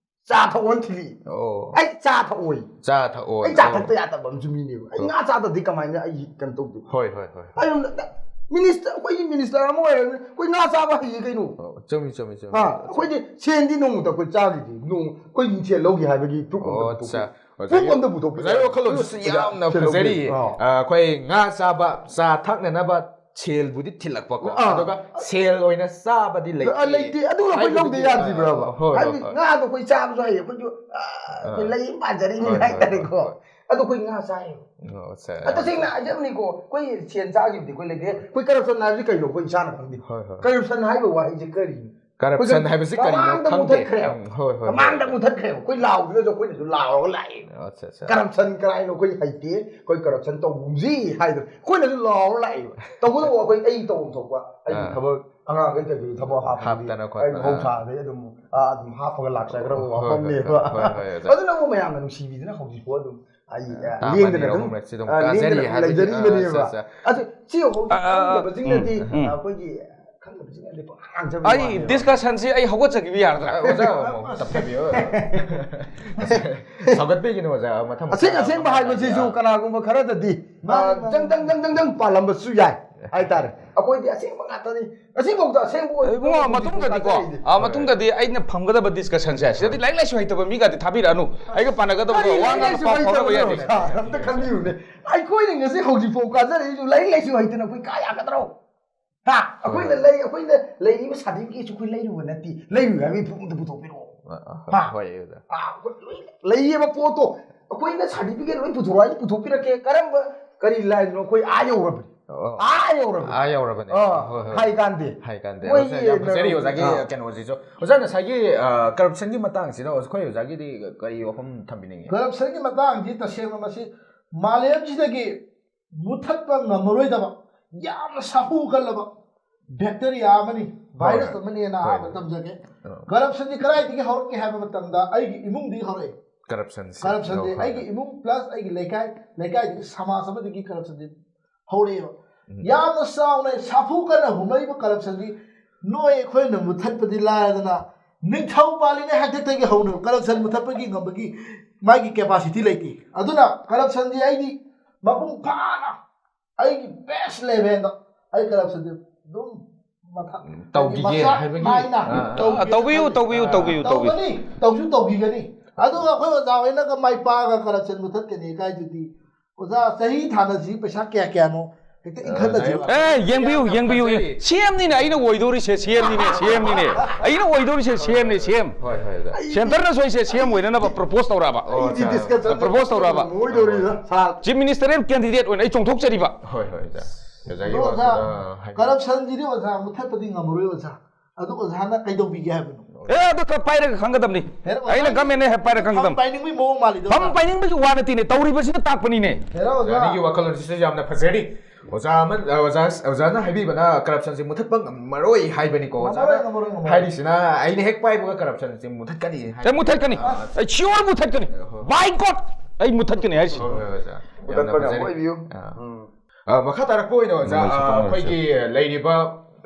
ꯆꯥ ꯊꯛꯑꯣꯅ ꯊꯤꯜꯂꯛꯏ꯫ ꯑꯣ꯫ ꯑꯩ ꯆꯥ ꯊꯛꯑꯣꯏ꯫ ꯆꯥ ꯊꯛꯑꯣꯏ꯫ ꯑꯩ ꯆꯥ ꯑꯣ꯫ ꯊꯛꯇ ꯌꯥꯗꯕ ꯑꯃꯁꯨ ꯃꯤꯅꯦꯕ꯫ ꯑꯩ ꯑꯣ꯫ ꯉꯥ ꯆꯥꯗꯗꯤ ꯀꯃꯥꯏꯅ ꯑꯩ ꯀꯩꯅꯣ ꯇꯧꯗꯣꯏꯕ? ꯍꯣꯏ, ꯍꯣꯏ, ꯍꯣꯏ, ꯍꯣꯏ꯫ ꯑꯩ ꯃꯤꯅꯤꯁꯇꯔ, ꯑꯩꯈꯣꯏꯒꯤ ꯃꯤꯅꯤꯁꯇꯔ ꯑꯃ ꯑꯣꯏꯔꯕꯅꯤꯅ ꯑꯩꯈꯣꯏ ꯉꯥ ꯆꯥꯕ ꯍꯩꯌꯦ ꯀꯩꯅꯣ꯫ ꯑꯣ, ꯆꯨꯝꯃꯤ, ꯆꯨꯝꯃꯤ, ꯆꯨꯝꯃꯤ꯫ ꯍꯥ? ꯑꯩꯈꯣꯏꯗꯤ ꯁꯦꯟꯗꯤ ꯅꯣꯡꯃꯇ ꯑꯩꯈꯣꯏ ꯆꯥꯈꯤꯗꯦ꯫ ꯅꯣꯡ-, ꯑꯩꯈꯣꯏ ꯁꯦꯟ ꯂꯧꯈꯤ ꯍꯥꯏꯕꯒꯤ proof ꯑꯣ, ꯑꯝꯇ ꯄꯨꯊꯣꯛꯄꯤꯌꯨ꯫ ꯑꯠꯆꯥ꯫ ꯑꯣꯖꯥꯒꯤ, proof ꯑꯝꯇ ꯄꯨꯊꯣꯛꯄꯤꯌꯨ꯫ ꯑꯣꯖꯥꯒꯤ ꯋꯥꯈꯜꯂꯣꯟꯁꯤꯁꯨ ꯑꯣꯖꯥ, ꯌꯥꯝꯅ ꯁꯦꯟ ꯂꯧꯈꯤ꯫ ꯐꯖꯔꯤ꯫ ꯑꯥ꯫ ꯑ, ꯑꯩꯈꯣꯏ ꯉꯥ ꯆꯥꯕ, ꯆꯥ ꯊꯛꯅꯅꯕ ꯁꯦꯜꯕꯨꯗꯤ ꯊꯤꯜꯂꯛꯄꯀꯣ꯫ ꯑꯥ꯫ ꯑꯗꯨꯒ ꯁꯦꯜ ꯑꯣꯏꯅ ꯆꯥꯕꯗꯤ ꯂꯩꯇꯦ꯫ ꯑ, ꯂꯩꯇꯦ꯫ ꯑꯗꯨꯒ ꯑꯩꯈꯣꯏ ꯍꯥꯏꯕꯗꯤ, ꯂꯧꯗ ꯌꯥꯗ꯭ꯔꯤꯕ꯭ꯔꯕ? ꯑ, ꯍꯣꯏ, ꯍꯥꯏꯕꯗꯤ ꯍꯣꯏ, ꯍꯣꯏ꯫ ꯉꯥꯗꯣ ꯑꯩꯈꯣꯏ ꯆꯥꯕꯁꯨ ꯍꯩꯌꯦ꯫ ꯑꯩꯈꯣꯏꯁꯨ, ꯑ, ꯑꯩꯈꯣꯏ ꯑꯥ꯫ ꯂꯩ ꯑꯃ ꯄꯥꯟꯖꯔꯤꯅꯤ ꯍꯣꯏ, ꯍꯣꯏ, ꯍꯥꯏꯇꯥꯔꯦꯀꯣ꯫ ꯍꯣꯏ, ꯍꯣꯏ꯫ ꯑꯗꯣ ꯑꯩꯈꯣꯏ ꯉꯥ ꯆꯥꯏꯌꯦꯕ꯫ ꯑꯣ, ꯑꯠꯆꯥ, ꯑ, ꯑꯠꯆꯥ꯫ ꯇꯁꯦꯡꯅ ꯍꯥꯏꯖꯕꯅꯤꯀꯣ, ꯑꯩꯈꯣꯏ ꯁꯦꯟ ꯆꯥꯈꯤꯕꯗꯤ ꯑꯩꯈꯣꯏ ꯂꯩꯇꯦ꯫ ꯑꯩꯈꯣꯏ ꯀꯔꯞꯁꯟ ꯍꯥꯏꯕꯁꯤ ꯀꯩꯅꯣ? ꯑꯩꯈꯣꯏ ꯏꯁꯥꯅ ꯈꯪꯗꯦ꯫ ꯍꯣꯏ, ꯍꯣꯏ꯫ ꯀꯔꯞꯁꯟ ꯍꯥꯏꯕ ꯋꯥꯍꯩꯁꯦ ꯀꯔꯤꯅꯣ? ꯀꯔꯞꯁꯟ ꯑꯩꯈꯣꯏ ꯍꯥꯏꯕꯁꯤ ꯀꯔꯤꯅꯣ ꯃꯃꯥꯡꯗ ꯈꯪꯗꯦ꯫ ꯃꯨꯊꯠꯈ꯭ꯔꯦꯕ꯫ ꯎꯝ, ꯍꯣꯏ, ꯍꯣꯏ, ꯍꯣꯏ, ꯃꯃꯥꯡꯗ ꯍꯣꯏ꯫ ꯃꯨꯊꯠꯈ꯭ꯔꯦꯕ꯫ ꯑꯩꯈꯣꯏ ꯂꯥꯎꯗꯨꯅꯁꯨ ꯑꯩꯈꯣꯏꯅꯁꯨ ꯂꯥꯎꯔꯒ ꯂꯥꯛꯑꯦꯕ꯫ ꯑꯠꯆꯥ, ꯑꯠꯆꯥ꯫ ꯀꯔꯞꯁꯟ ꯀꯔꯥꯏꯅꯣ ꯑꯩꯈꯣꯏ ꯍꯩꯇꯦ, ꯑꯩꯈꯣꯏ ꯀꯔꯞꯁꯟ ꯇꯧꯒꯨꯝꯁꯤ ꯍꯥꯏꯗꯅ ꯑꯩꯈꯣꯏꯅꯁꯨ ꯂꯥꯎꯔꯒ ꯂꯥꯛꯑꯦꯕ꯫ ꯇꯧꯕꯇꯕꯨ ꯑꯩꯈꯣꯏ, ꯑꯩ ꯇꯧꯐꯝ ꯊꯣꯛꯄ ꯑꯩꯒꯤ ꯑꯥ꯫ ꯊꯕꯛ, ꯑꯉꯥꯡꯈꯩ ꯀꯩꯀꯩ ꯊꯕꯛ ꯍꯥꯞꯄꯗꯨꯗꯤ ꯍꯥꯞꯇꯅ ꯑꯩ ꯈꯣꯠꯇꯅ꯫ ꯃꯍꯧꯁꯥꯗꯩ ꯑꯗꯨꯝ, ꯑꯥ, ꯑꯗꯨꯝ ꯍꯥꯞꯄꯒ ꯂꯥꯛꯆꯈ꯭ꯔꯕ ꯍꯣꯏ, ꯍꯣꯏ, ꯋꯥꯐꯝꯅꯦꯕ꯫ ꯍꯣꯏ, ꯍꯣꯏ, ꯍꯣꯏ, ꯑꯣꯖꯥ꯫ ꯑꯗꯨꯅꯕꯨ ꯃꯌꯥꯝꯅ ꯅꯨꯡꯁꯤꯕꯤꯗꯨꯅ ꯍꯧꯖꯤꯛꯐꯥꯎ ꯑꯗꯨꯝ ꯑꯩ, ꯑ, ꯑ, ꯂꯦꯡꯗꯅ ꯑꯅꯤꯔꯛ ꯑꯗꯨꯝ, ꯑꯍꯨꯝꯂꯛꯁꯤ ꯑꯗꯨꯝ ꯑ, ꯀꯥꯖꯔꯤ ꯂꯦꯡꯗꯅ ꯍꯥꯏꯕꯗꯤ, ꯑ, ꯂꯩꯖꯔꯤꯕꯅꯦꯕ꯫ ꯑꯠꯆꯥ, ꯑꯠꯆꯥ꯫ ꯑꯗꯨ ꯁꯤ ꯍꯧꯖꯤꯛ ꯑ, ꯑ, ꯑ, ꯈꯪꯗꯕꯁꯤꯡꯅꯗꯤ, ꯎꯝ, ꯎꯝ꯫ ꯑ, ꯑꯩꯈꯣꯏꯒꯤ ꯈꯪꯗꯕꯁꯤꯡꯅꯗꯤ ꯄꯪꯉꯥꯡ ꯉꯥꯡꯖꯕꯒꯤ ꯑꯩ ꯋꯥꯅꯦꯕ꯫ ꯗꯤꯁꯀꯁꯟꯁꯤ ꯑꯩ ꯍꯧꯒꯠꯆꯈꯤꯕ ꯌꯥꯔꯗ꯭ꯔꯥ? ꯑꯣꯖꯥ ꯑꯃꯨꯛ ꯇꯞꯊꯕꯤꯌꯨ꯫ ꯁꯧꯒꯠꯄꯤꯒꯅꯨ ꯑꯣꯖꯥ, ꯃꯊꯪ ꯃꯊꯪ ꯑꯁꯦꯡ ꯑꯁꯦꯡꯕ ꯑꯃ ꯍꯥꯏꯕꯁꯤꯁꯨ ꯍꯥꯏꯕꯤꯌꯨ꯫ ꯀꯅꯥꯒꯨꯝꯕ ꯈꯔꯗꯗꯤ ꯃꯥꯅꯤ, ꯑ, ꯖꯪ ꯖꯪ ꯖꯪ ꯖꯪ ꯖꯪ ꯄꯥꯜꯂꯝꯕꯁꯨ ꯌꯥꯏ ꯍꯥꯏꯇꯥꯔꯦ꯫ ꯑꯩꯈꯣꯏꯗꯤ ꯑꯁꯦꯡꯕ ꯉꯥꯛꯇꯅꯤ꯫ ꯑꯁꯤꯐꯥꯎꯗ ꯑꯁꯦꯡꯕ ꯑꯣꯏ- ꯏꯕꯨꯡꯉꯣ, ꯃꯇꯨꯡꯗꯗꯤꯀꯣ ꯑ, ꯃꯇꯨꯡꯗꯗꯤ ꯑꯩꯅ ꯐꯝꯒꯗꯕ ꯗꯤꯁꯀꯁꯟꯁꯦ ꯁꯤꯗꯗꯤ ꯂꯥꯏꯔꯤꯛ ꯂꯥꯏꯁꯨ ꯍꯩꯇꯕ ꯃꯤꯒꯗꯤ ꯊꯥꯕꯤꯔꯛꯑꯅꯨ꯫ ꯑꯩꯒ ꯄꯥꯟꯅꯒꯗꯕꯗꯣ ꯀꯔꯤ ꯋꯥ ꯂꯥꯏꯔꯤꯛ ꯉꯥꯡꯕ ꯂꯥꯏꯁꯨ ꯄꯥꯎ ꯐꯥꯎꯅꯕ ꯍꯩꯇꯕꯅꯣ? ꯌꯥꯗꯦ꯫ ꯑꯝꯇ ꯈꯟꯕꯤꯌꯨꯅꯦ꯫ ꯑꯩꯈꯣꯏꯅ ꯉꯁꯤ ꯍꯧꯖꯤꯛꯐꯥꯎ ꯀꯥꯖꯔꯛꯏꯁꯨ ꯂꯥꯏꯔꯤꯛ ꯂꯥꯏꯁꯨ ꯍꯩꯇꯅ ꯑꯩꯈꯣꯏ ꯀꯥ ꯌꯥꯒꯗ꯭ꯔꯣ? ꯍꯥ? ꯑꯩꯈꯣꯏꯅ ꯂꯩ ꯑꯩꯈꯣꯏꯅ ꯂꯩꯔꯤꯕ ꯁꯥꯔꯇꯤꯐꯤꯀꯦꯠꯁꯨ ꯑꯩꯈꯣꯏ ꯂꯩꯔꯨꯕ ꯅꯠꯇꯦ꯫ ꯂꯩꯔꯨꯏ ꯍꯥꯏꯕꯒꯤ ꯄ꯭ꯔꯨꯐ ꯑꯝꯇ ꯄꯨꯊꯣꯛꯄꯤꯔꯛꯑꯣ꯫ ꯑ, ꯍꯥ? ꯍꯣꯏ ꯑꯣꯖꯥ꯫ ꯑꯥ, ꯑꯩꯈꯣꯏ ꯂꯣꯏ ꯂꯩꯌꯦꯕ ꯄꯣꯠꯇꯣ꯫ ꯑꯩꯈꯣꯏꯅ ꯁꯥꯔꯇꯤꯐꯤꯀꯦꯠ ꯂꯣꯏ ꯄꯨꯊꯣꯔꯛꯑꯣ ꯍꯥꯏꯗꯤ ꯄꯨꯊꯣꯛꯄꯤꯔꯛꯀꯦ꯫ ꯀꯔꯝꯕ ꯀꯔꯤ ꯂꯥꯏꯟꯅꯣ ꯑꯩꯈꯣꯏ ꯑꯥ ꯌꯧꯔꯕꯅꯤ꯫ ꯑꯣ, ꯑꯥ ꯌꯧꯔꯕꯅꯤ꯫ ꯑꯥ ꯌꯧꯔꯕꯅꯤ꯫ ꯑꯥ, ꯍꯣꯏ, ꯍꯣꯏ꯫ ꯍꯥꯏ ꯀꯥꯟꯗꯦ꯫ ꯍꯥꯏ ꯀꯥꯟꯗꯦ꯫ ꯃꯣꯏꯒꯤ ꯑꯣꯖꯥ, ꯌꯥꯝ ꯐꯖꯔꯤ ꯀꯩꯅꯣ- ꯑꯣꯖꯥꯒꯤ ꯑꯥ꯫ ꯀꯩꯅꯣꯁꯤꯁꯨ꯫ ꯑꯣꯖꯥ, ꯉꯁꯥꯏꯒꯤ ꯀꯔꯞꯁꯟꯒꯤ ꯃꯇꯥꯡꯁꯤꯗ ꯑꯩꯈꯣꯏ ꯑꯣꯖꯥꯒꯤꯗꯤ ꯀꯔꯤ ꯋꯥꯐꯝ ꯊꯝꯕꯤꯅꯤꯡꯉꯤ? ꯀꯔꯞꯁꯟꯒꯤ ꯃꯇꯥꯡꯁꯤ ꯇꯁꯦꯡꯅ ꯃꯁꯤ ꯃꯥꯂꯦꯝꯁꯤꯗꯒꯤ ꯃꯨꯊꯠꯄ ꯉꯝꯃꯔꯣꯏꯗꯕ ꯌꯥꯝꯅ ꯁꯥꯐꯨ ꯀꯜꯂꯕ ꯕꯦꯛꯇꯦꯔꯤꯌꯥ ꯑꯃꯅꯤ, ꯚꯥꯏꯔꯁ ꯑꯃꯅꯤꯅ ꯍꯣꯏ. ꯑꯍꯥꯟꯕ ꯇꯝꯖꯒꯦ꯫ ꯑ. ꯀꯔꯞꯁꯟꯁꯤ ꯀꯗꯥꯏꯗꯒꯤ ꯍꯧꯔꯛꯀꯦ ꯍꯥꯏꯕ ꯃꯇꯝꯗ ꯑꯩꯒꯤ ꯏꯃꯨꯡꯗꯒꯤ ꯍꯧꯔꯛꯑꯦ꯫ ꯀꯔꯞꯁꯟꯁꯦ꯫ ꯀꯔꯞꯁꯟꯁꯦ ꯍꯣꯏ, ꯍꯣꯏ. ꯑꯩꯒꯤ ꯏꯃꯨꯡ ꯄ꯭ꯂꯁ ꯑꯩꯒꯤ ꯂꯩꯀꯥꯏ, ꯂꯩꯀꯥꯏꯗꯒꯤ ꯁꯃꯥꯖ ꯑꯃꯗꯒꯤ ꯀꯔꯞꯁꯟꯁꯦ ꯍꯧꯔꯛꯑꯦꯕ꯫ ꯎꯝ. ꯌꯥꯝꯅ ꯆꯥꯎꯅ ꯁꯥꯐꯨ ꯀꯟꯅ ꯍꯨꯝꯃꯛꯏꯕ ꯀꯔꯞꯁꯟꯁꯤ ꯅꯣꯏ ꯑꯩꯈꯣꯏꯅ ꯃꯨꯊꯠꯄꯗꯤ ꯂꯥꯏꯔꯗꯅ ꯅꯤꯡꯊꯧ ꯄꯥꯜꯂꯤꯉꯩ ꯍꯥꯛꯇꯛꯇꯒꯤ ꯍꯧꯅ ꯀꯔꯞꯁꯟ ꯃꯨꯊꯠꯄꯒꯤ ꯉꯝꯕꯒꯤ ꯃꯥꯒꯤ ꯀꯦꯄꯥꯁꯤꯇꯤ ꯂꯩꯇꯦ꯫ ꯑꯗꯨꯅ ꯀꯔꯞꯁꯟꯁꯤ ꯑꯩꯗꯤ ꯃꯄꯨꯡ ꯐꯥꯅ ꯑꯩꯒꯤ ꯕꯦꯁ ꯂꯦꯚꯦꯜꯗ ꯑꯩ ꯀꯔꯞꯁꯟꯁꯦ ꯑꯗꯨꯝ ꯃꯊꯛ ꯇꯧꯈꯤꯒꯦ ꯃꯆꯥꯛ ꯍꯥꯏꯕꯒꯤ, ꯅꯥꯏꯅ ꯑꯥ. ꯇꯧꯒꯦ ꯇꯧꯕꯤꯌꯨ, ꯈꯜꯂꯤ꯫ ꯇꯧꯕꯤꯌꯨ, ꯑꯥ. ꯇꯧꯕꯤꯌꯨ, ꯇꯧꯕꯤꯌꯨ꯫ ꯇꯧꯒꯅꯤ, ꯇꯧꯁꯨ ꯇꯧꯈꯤꯒꯅꯤ꯫ ꯑꯗꯨꯒ ꯑꯩꯈꯣꯏ ꯑꯣꯖꯥ ꯍꯣꯏꯅꯒ ꯃꯥꯏ ꯄꯥꯛꯑꯒ ꯀꯔꯞꯁꯟ ꯃꯨꯊꯠꯀꯅꯤ ꯀꯥꯏꯗꯨꯗꯤ ꯑꯣꯖꯥ ꯆꯍꯤ ꯊꯥꯅꯁꯤ ꯄꯩꯁꯥ ꯀꯌꯥ ꯀꯌꯥꯅꯣ ꯍꯦꯛꯇ ꯏꯟꯈꯠꯅꯁꯤ꯫ ꯑꯣꯖꯥ, ꯑꯦ, ꯌꯦꯡꯕꯤꯌꯨ, ꯌꯥꯝ ꯌꯦꯡꯕꯤꯌꯨ꯫ ꯐꯖꯩ꯫ ꯁꯤ ꯑꯦꯝꯅꯤꯅꯦ ꯑꯩꯅ ꯑꯣꯏꯗꯧꯔꯤꯁꯦ, ꯁꯤ ꯑꯦꯝꯅꯤꯅꯦ, ꯁꯤ ꯑꯦꯝꯅꯤꯅꯦ꯫ ꯑꯩꯅ ꯑꯣꯏꯗꯧꯔꯤꯁꯦ ꯁꯤ ꯑꯦꯝꯅꯤ, ꯁꯤ ꯑꯦꯝ꯫ ꯍꯣꯏ, ꯍꯣꯏ, ꯑꯣꯖꯥ. ꯁꯦꯟꯇꯔꯅ ꯁꯣꯏꯁꯦ ꯁꯤ ꯑꯦꯝ ꯑꯣꯏꯅꯅꯕ ꯄ꯭ꯔꯣꯄꯣꯁ ꯇꯧꯔꯛꯑꯕ꯫ ꯑꯣ, ꯑꯩꯗꯤ ꯑꯣꯖꯥ. ꯗꯤꯁꯀꯁꯟ ꯄ꯭ꯔꯄꯣꯁ ꯇꯧꯔꯛꯑꯕ꯫ ꯑꯣꯏꯗꯧꯔꯤꯗ ꯁꯥꯔ꯫ ꯆꯤꯐ ꯃꯤꯅꯤꯁꯇꯔꯦꯜ ꯀꯦꯟꯗꯤꯗꯦꯠ ꯑꯣꯏꯅ ꯑꯩ ꯆꯣꯡꯊꯣꯛꯆꯔꯤꯕ꯫ ꯍꯣꯏ, ꯍꯣꯏ, ꯑꯣꯖꯥ. ꯑꯣꯖꯥꯒꯤ ꯑꯗꯣ ꯑꯣꯖꯥ, ꯋꯥꯐꯝꯗ ꯍꯥꯏꯕꯤꯌꯨ. ꯀꯔꯞꯁꯟꯁꯤꯗꯤ ꯑꯣꯖꯥ ꯃꯨꯊꯠꯄꯗꯤ ꯉꯝꯃꯔꯣꯏ ꯑꯣꯖꯥ꯫ ꯑꯗꯨ ꯑꯣꯖꯥꯅ ꯀꯩꯗꯧꯕꯤꯒꯦ ꯍꯥꯏꯕꯅꯣ? ꯑꯦ, ꯑꯗꯨ ꯈꯛ ꯄꯥꯏꯔꯒ ꯈꯪꯒꯗꯕꯅꯤ꯫ ꯍꯦꯔꯣ, ꯑꯩꯅ ꯑꯣꯖꯥ, ꯒꯃꯦꯟꯅ ꯍꯦꯛ ꯄꯥꯏꯔꯒ ꯐꯝ ꯈꯪꯒꯗꯕꯅꯤ꯫ ꯄꯥꯏꯅꯤꯡꯕꯒꯤ ꯃꯑꯣꯡ ꯃꯥꯜꯂꯤꯗꯣ ꯐꯝ ꯑꯣꯖꯥ꯫ ꯄꯥꯏꯅꯤꯡꯕꯒꯤ ꯋꯥ ꯅꯠꯇꯦꯅꯦ, ꯇꯧꯔꯤꯕꯁꯤꯅ ꯇꯥꯛꯄꯅꯤꯅꯦ꯫ ꯍꯦꯔꯣ ꯑꯣꯖꯥ꯫ ꯑꯣꯖꯥꯒꯤ ꯋꯥꯈꯜꯂꯣꯟꯁꯤꯁꯨ ꯌꯥꯝꯅ ꯐꯖꯔꯤ. ꯑꯣꯖꯥ ꯑꯃ, ꯑꯣꯖꯥ, ꯑꯣꯖꯥꯅ ꯍꯥꯏꯕꯤꯕꯅ ꯀꯔꯞꯁꯟꯁꯤ ꯃꯨꯊꯠꯄ ꯉꯝꯃꯔꯣꯏ ꯍꯥꯏꯕꯅꯤꯀꯣ꯫ ꯉꯝꯃꯔꯣꯏ, ꯑꯣꯖꯥꯅ ꯉꯝꯃꯔꯣꯏ, ꯉꯝꯃꯔꯣꯏ꯫ ꯍꯥꯏꯔꯤꯁꯤꯅ ꯑꯩꯅ ꯍꯦꯛ ꯄꯥꯏꯕꯒ ꯀꯔꯞꯁꯟꯁꯤ ꯃꯨꯊꯠꯀꯅꯤ ꯍꯥꯏ. ꯑꯦ, ꯃꯨꯊꯠꯀꯅꯤ꯫ ꯑꯩ ꯁꯤꯌꯣꯔ ꯃꯨꯊꯠꯀꯅꯤ꯫ ꯍꯣꯏ. ꯕꯥꯏ ꯒꯣꯗ, ꯑꯩ ꯃꯨꯊꯠꯀꯅꯤ ꯍꯥꯏꯔꯤꯁꯤ꯫ ꯍꯣꯏ, ꯍꯣꯏ, ꯑꯣꯖꯥ. ꯌꯥꯝꯅ ꯃꯨꯊꯠꯄ ꯐꯖꯔꯤ. ꯉꯝꯃꯣꯏ, ꯚ꯭ꯌꯨ. ꯑꯥ. ꯎꯝ. ꯑ, ꯃꯈꯥ ꯇꯥꯔꯛꯄ ꯑꯣꯏꯅ ꯑꯣꯖꯥ, ꯅꯨꯡꯉꯥꯏꯁꯤ, ꯑ, ꯅꯨꯡꯉꯥꯏꯁꯤ. ꯑꯩꯈꯣꯏꯒꯤ ꯂꯩꯔꯤꯕ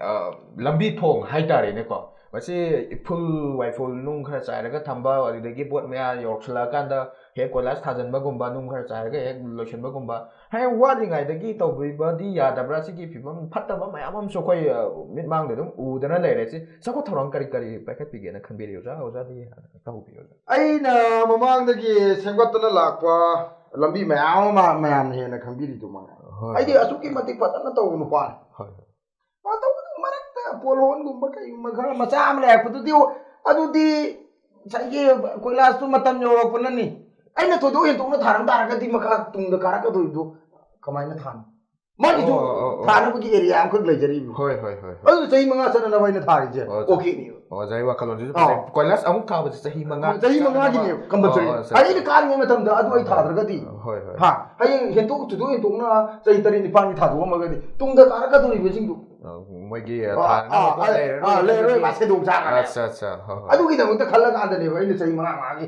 ꯑ, ꯂꯝꯕꯤ ꯊꯣꯡ ꯍꯥꯏꯇꯥꯔꯦꯅꯦꯀꯣ, ꯃꯁꯤ ꯏꯐꯨꯜ ꯋꯥꯏꯐꯨꯜ ꯅꯨꯡ ꯈꯔ ꯆꯥꯏꯔꯒ ꯊꯝꯕ, ꯑꯗꯨꯗꯒꯤ ꯕꯣꯠ ꯃꯌꯥ ꯌꯧꯔꯛꯁꯜꯂꯛꯑꯀꯥꯟꯗ ꯍꯦꯛ ꯀꯣꯏꯂꯥꯁ ꯊꯥꯖꯤꯟꯕꯒꯨꯝꯕ, ꯅꯨꯡ ꯈꯔ ꯆꯥꯏꯔꯒ ꯍꯦꯛ ꯂꯣꯏꯁꯤꯟꯕꯒꯨꯝꯕ, ꯍꯌꯦꯡ ꯋꯥꯠꯂꯤꯉꯩꯗꯒꯤ ꯇꯧꯕꯤꯕꯗꯤ ꯌꯥꯗꯕ꯭ꯔꯥ? ꯁꯤꯒꯤ ꯐꯤꯕꯝ ꯐꯠꯇꯕ ꯃꯌꯥꯝ ꯑꯃꯁꯨ ꯑꯩꯈꯣꯏ, ꯑ, ꯃꯤꯠꯃꯥꯡꯗ ꯑꯗꯨꯝ ꯎꯗꯅ ꯂꯩꯔꯦ꯫ ꯁꯤ ꯆꯥꯎꯈꯠ ꯊꯧꯔꯥꯡ ꯀꯔꯤ ꯀꯔꯤ ꯄꯥꯏꯈꯠꯄꯤꯒꯦꯅ ꯈꯟꯕꯤꯔꯤ, ꯑꯣꯖꯥ? ꯑꯣꯖꯥꯗꯤ ꯍꯥꯟꯅ ꯇꯧꯕꯤꯌꯨ, ꯑꯣꯖꯥ꯫ ꯑꯩꯅ ꯃꯃꯥꯡꯗꯒꯤ ꯁꯦꯝꯒꯠꯇꯅ ꯂꯥꯛꯄ ꯂꯝꯕꯤ ꯃꯌꯥꯝ ꯑꯃ ꯃꯌꯥꯝꯅ ꯍꯦꯟꯅ ꯈꯪꯕꯤꯔꯤꯗꯨ ꯃꯉꯥꯏ꯫ ꯍꯣꯏ, ꯑꯩꯗꯤ ꯍꯣꯏ꯫ ꯑꯁꯨꯛꯀꯤ ꯃꯇꯤꯛ ꯐꯖꯅ ꯇꯧꯕ ꯅꯨꯄꯥꯅꯤ꯫ ꯍꯣꯏ, ꯍꯣꯏ꯫ ꯑꯗꯨ ꯃꯔꯛꯇ ꯄꯣꯠꯍꯣꯟꯒꯨꯝꯕ ꯀꯩꯒꯨꯝꯕ ꯈꯔ ꯃꯆꯥ ꯑꯃ ꯂꯩꯔꯛꯄꯗꯨꯗꯤ, ꯑꯗꯨꯗꯤ ꯉꯁꯥꯏꯒꯤ ꯀꯣꯏꯂꯥꯁꯇꯨ ꯃꯇꯝ ꯌꯧꯔꯛꯄꯅꯅꯤ꯫ ꯑꯩꯅ ꯊꯣꯏꯗꯣꯛ ꯍꯦꯟꯗꯣꯛꯅ ꯊꯥꯔꯝ ꯇꯥꯔꯒꯗꯤ ꯃꯈꯥ ꯇꯨꯡꯗ ꯀꯥꯔꯛꯀꯗꯣꯏꯗꯨ ꯀꯃꯥꯏꯅ ꯊꯥꯅꯤ? ꯃꯥꯒꯤꯁꯨ ꯑꯣ, ꯑꯣ, ꯑꯣ꯫ ꯊꯥꯅꯕꯒꯤ ꯑꯦꯔꯤꯌꯥ ꯑꯃꯈꯛ ꯂꯩꯖꯔꯤꯕꯅꯤ꯫ ꯍꯣꯏ, ꯍꯣꯏ, ꯍꯣꯏ, ꯍꯣꯏ꯫ ꯑꯗꯨ ꯆꯍꯤ ꯃꯉꯥ ꯆꯠꯅꯅꯕ ꯑꯩꯅ ꯊꯥꯔꯤꯁꯦ꯫ ꯑꯣ, ꯑꯣꯀꯦꯅꯦꯕ꯫ ꯑꯣ, ꯑꯣꯖꯥꯒꯤ ꯋꯥꯈꯜꯂꯣꯟꯁꯤꯁꯨ ꯑꯥ꯫ ꯐꯖꯩ꯫ ꯀꯣꯏꯂꯥꯁ ꯑꯃꯨꯛ ꯊꯥꯕꯁꯦ ꯆꯍꯤ ꯃꯉꯥ ꯆꯍꯤ ꯆꯠꯅꯅꯕ꯫ ꯃꯉꯥꯒꯤꯅꯦꯕ compulsory꯫ ꯑꯣ, ꯑꯣ, ꯑꯠꯆꯥ, ꯑꯩꯅ ꯑꯠꯆꯥ꯫ ꯀꯥꯔꯤꯉꯩ ꯃꯇꯝꯗ ꯑꯗꯨ ꯑꯩ ꯍꯣꯏ, ꯍꯣꯏ꯫ ꯊꯥꯗ꯭ꯔꯒꯗꯤ, ꯍꯣꯏ, ꯍꯣꯏ꯫ ꯍꯥ? ꯍꯌꯦꯡ ꯍꯦꯟꯇꯣꯛ ꯊꯣꯏꯗꯣꯛ ꯍꯦꯟꯇꯣꯛꯅ ꯆꯍꯤ ꯇꯔꯦꯠ ꯅꯤꯄꯥꯟꯒꯤ ꯊꯥꯗꯣꯛꯑꯝꯃꯒꯗꯤ ꯇꯨꯡꯗ ꯀꯥꯔꯛꯀꯗꯧꯔꯤꯕꯁꯤꯡꯗꯨ ꯑ, ꯃꯣꯏꯒꯤ, ꯑ, ꯑꯥ, ꯊꯥꯅꯅꯕ ꯑꯥ, ꯄꯣꯠ ꯑꯥ, ꯂꯩꯔꯔꯣꯏ ꯑꯥ, ꯂꯩꯔꯔꯣꯏ, ꯍꯥꯏꯕꯒꯤ ꯃꯥ ꯁꯦꯟꯗꯣꯡ ꯆꯥꯈ꯭ꯔꯅꯤ꯫ ꯑꯠꯆꯥ, ꯑꯠꯆꯥ, ꯍꯣꯏ, ꯍꯣꯏ꯫ ꯑꯗꯨꯒꯤꯗꯃꯛꯇ ꯈꯜꯂ ꯀꯥꯟꯗꯅꯦꯕ ꯑꯩꯅ ꯆꯍꯤ ꯃꯉꯥ ꯃꯉꯥꯒꯤ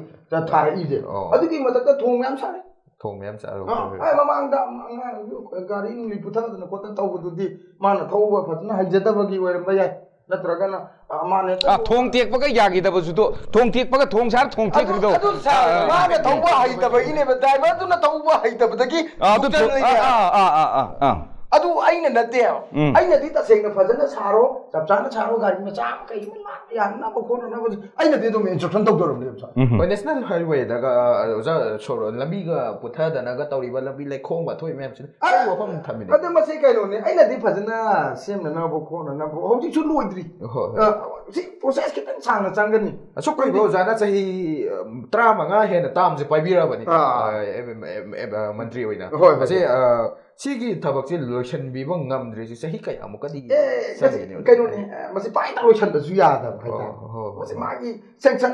ꯊꯥꯔꯛꯏꯁꯦ꯫ ꯑꯣ꯫ ꯑꯗꯨꯒꯤ ꯃꯊꯛꯇ ꯊꯣꯡ ꯃꯌꯥꯝ ꯁꯥꯔꯦ꯫ ꯊꯣꯡ ꯃꯌꯥꯝ ꯆꯥꯔꯣ꯫ ꯑꯥ, ꯑꯩ ꯃꯃꯥꯡꯗ ꯑꯉꯥꯡ ꯒꯥꯔꯤ ꯅꯨꯡꯂꯤ ꯄꯨꯊꯗꯅ ꯈꯣꯠꯇꯅ ꯇꯧꯕꯗꯨꯗꯤ ꯃꯥꯅ ꯊꯧꯕ ꯐꯖꯅ ꯍꯩꯖꯗꯕꯒꯤ ꯑꯣꯏꯔꯝꯕ ꯌꯥꯏ, ꯅꯠꯇ꯭ꯔꯒꯅ, ꯑ, ꯃꯥꯅ ꯍꯦꯛꯇ ꯑꯥ, ꯊꯣꯡ ꯇꯦꯛꯄꯒ ꯌꯥꯈꯤꯗꯕꯁꯨ ꯇꯣ-, ꯊꯣꯡ ꯇꯦꯛꯄꯒ ꯊꯣꯡ ꯁꯥꯔ ꯊꯣꯡ ꯑꯗꯨ, ꯇꯦꯛꯈ꯭ꯔꯤꯗꯣ꯫ ꯑꯗꯨ ꯁꯥꯔ, ꯑꯥ, ꯑꯥ, ꯃꯥꯅ ꯑꯥ, ꯊꯧꯕ ꯍꯩꯇꯕꯒꯤꯅꯦꯕ, driverꯗꯨꯅ ꯊꯧꯕ ꯍꯩꯇꯕꯗꯒꯤ ꯑꯥ, ꯑꯗꯨ ꯊꯣꯡ-, ꯊꯣꯛꯆꯜꯂꯤꯅꯦ꯫ ꯑꯥ, ꯑꯥ, ꯑꯥ, ꯑꯥ, ꯑꯥ, ꯑꯥ꯫ ꯑꯗꯨ ꯑꯩꯅ ꯅꯠꯇꯦꯕ꯫ ꯎꯝ꯫ ꯑꯩꯅꯗꯤ ꯇꯁꯦꯡꯅ ꯐꯖꯅ ꯁꯥꯔꯣ, ꯆꯞ ꯆꯥꯅ ꯁꯥꯔꯣ, ꯒꯥꯔꯤ ꯃꯆꯥ ꯑꯃ ꯀꯩ ꯑꯃ ꯂꯥꯟꯕ ꯌꯥꯅꯅꯕ ꯈꯣꯠꯅꯅꯕ ꯑꯩꯅꯗꯤ ꯑꯗꯨꯝ instruction ꯇꯧꯖꯔꯕꯅꯦꯕ, ꯁꯥꯔ꯫ ꯎꯝ꯫ ꯍꯣꯏ, national highwayꯗꯒ, ꯑ, ꯑꯣꯖꯥ, ꯁꯣꯔꯣꯛ ꯂꯝꯕꯤꯒ ꯄꯨꯊꯗꯅꯒ ꯇꯧꯔꯤꯕ ꯂꯝꯕꯤ ꯂꯩꯈꯣꯡ ꯋꯥꯊꯣꯛ ꯃꯌꯥꯝꯁꯤꯅ ꯑ, ꯑꯩ ꯋꯥꯐꯝ ꯊꯝꯃꯤꯅꯦ꯫ ꯑꯗ ꯃꯁꯤ ꯀꯩꯅꯣꯅꯦ, ꯑꯩꯅꯗꯤ ꯐꯖꯅ ꯁꯦꯝꯅꯅꯕ ꯈꯣꯠꯅꯅꯕ ꯍꯧꯖꯤꯛꯁꯨ ꯂꯣꯏꯗ꯭ꯔꯤ꯫ ꯍꯣꯏ, ꯍꯣꯏ꯫ ꯑ, ꯁꯤ process ꯈꯤꯇꯪ ꯁꯥꯡꯅ ꯆꯪꯒꯅꯤ꯫ ꯑꯁꯨꯛ ꯀꯨꯏꯕ ꯑꯣꯖꯥꯅ ꯆꯍꯤ, ꯑ, ꯇꯔꯥꯃꯉꯥ ꯍꯦꯟꯅ termꯁꯦ ꯄꯥꯏꯕꯤꯔꯛꯑꯕꯅꯤ, ꯑꯥ꯫ ꯑ, ꯑꯦꯝ, ꯑꯦꯝ, ꯑꯦꯝ, ꯑꯦꯝ, ꯑ, ꯃꯟꯇ꯭ꯔꯤ ꯑꯣꯏꯅ꯫ ꯍꯣꯏ, ꯍꯣꯏ, ꯑꯁꯤ, ꯍꯣꯏ꯫ ꯑ, ꯁꯤꯒꯤ ꯊꯕꯛꯁꯦ ꯂꯣꯏꯁꯤꯟꯕꯤꯕ ꯉꯝꯗ꯭ꯔꯤꯁꯦ ꯆꯍꯤ ꯀꯌꯥꯃꯨꯛꯀꯗꯤ ꯑꯦ, ꯆꯪꯒꯅꯤ ꯃꯁꯤ ꯑꯣꯖꯥ? ꯀꯩꯅꯣꯅꯦ, ꯑ, ꯃꯁꯤ ꯄꯥꯏꯗ ꯂꯣꯏꯁꯤꯟꯕꯁꯨ ꯌꯥꯗꯕ ꯍꯣꯏ, ꯍꯥꯏꯇꯥꯔꯦ꯫ ꯍꯣꯏ, ꯍꯣꯏ, ꯃꯁꯤ ꯍꯣꯏ꯫ ꯃꯥꯒꯤ sanction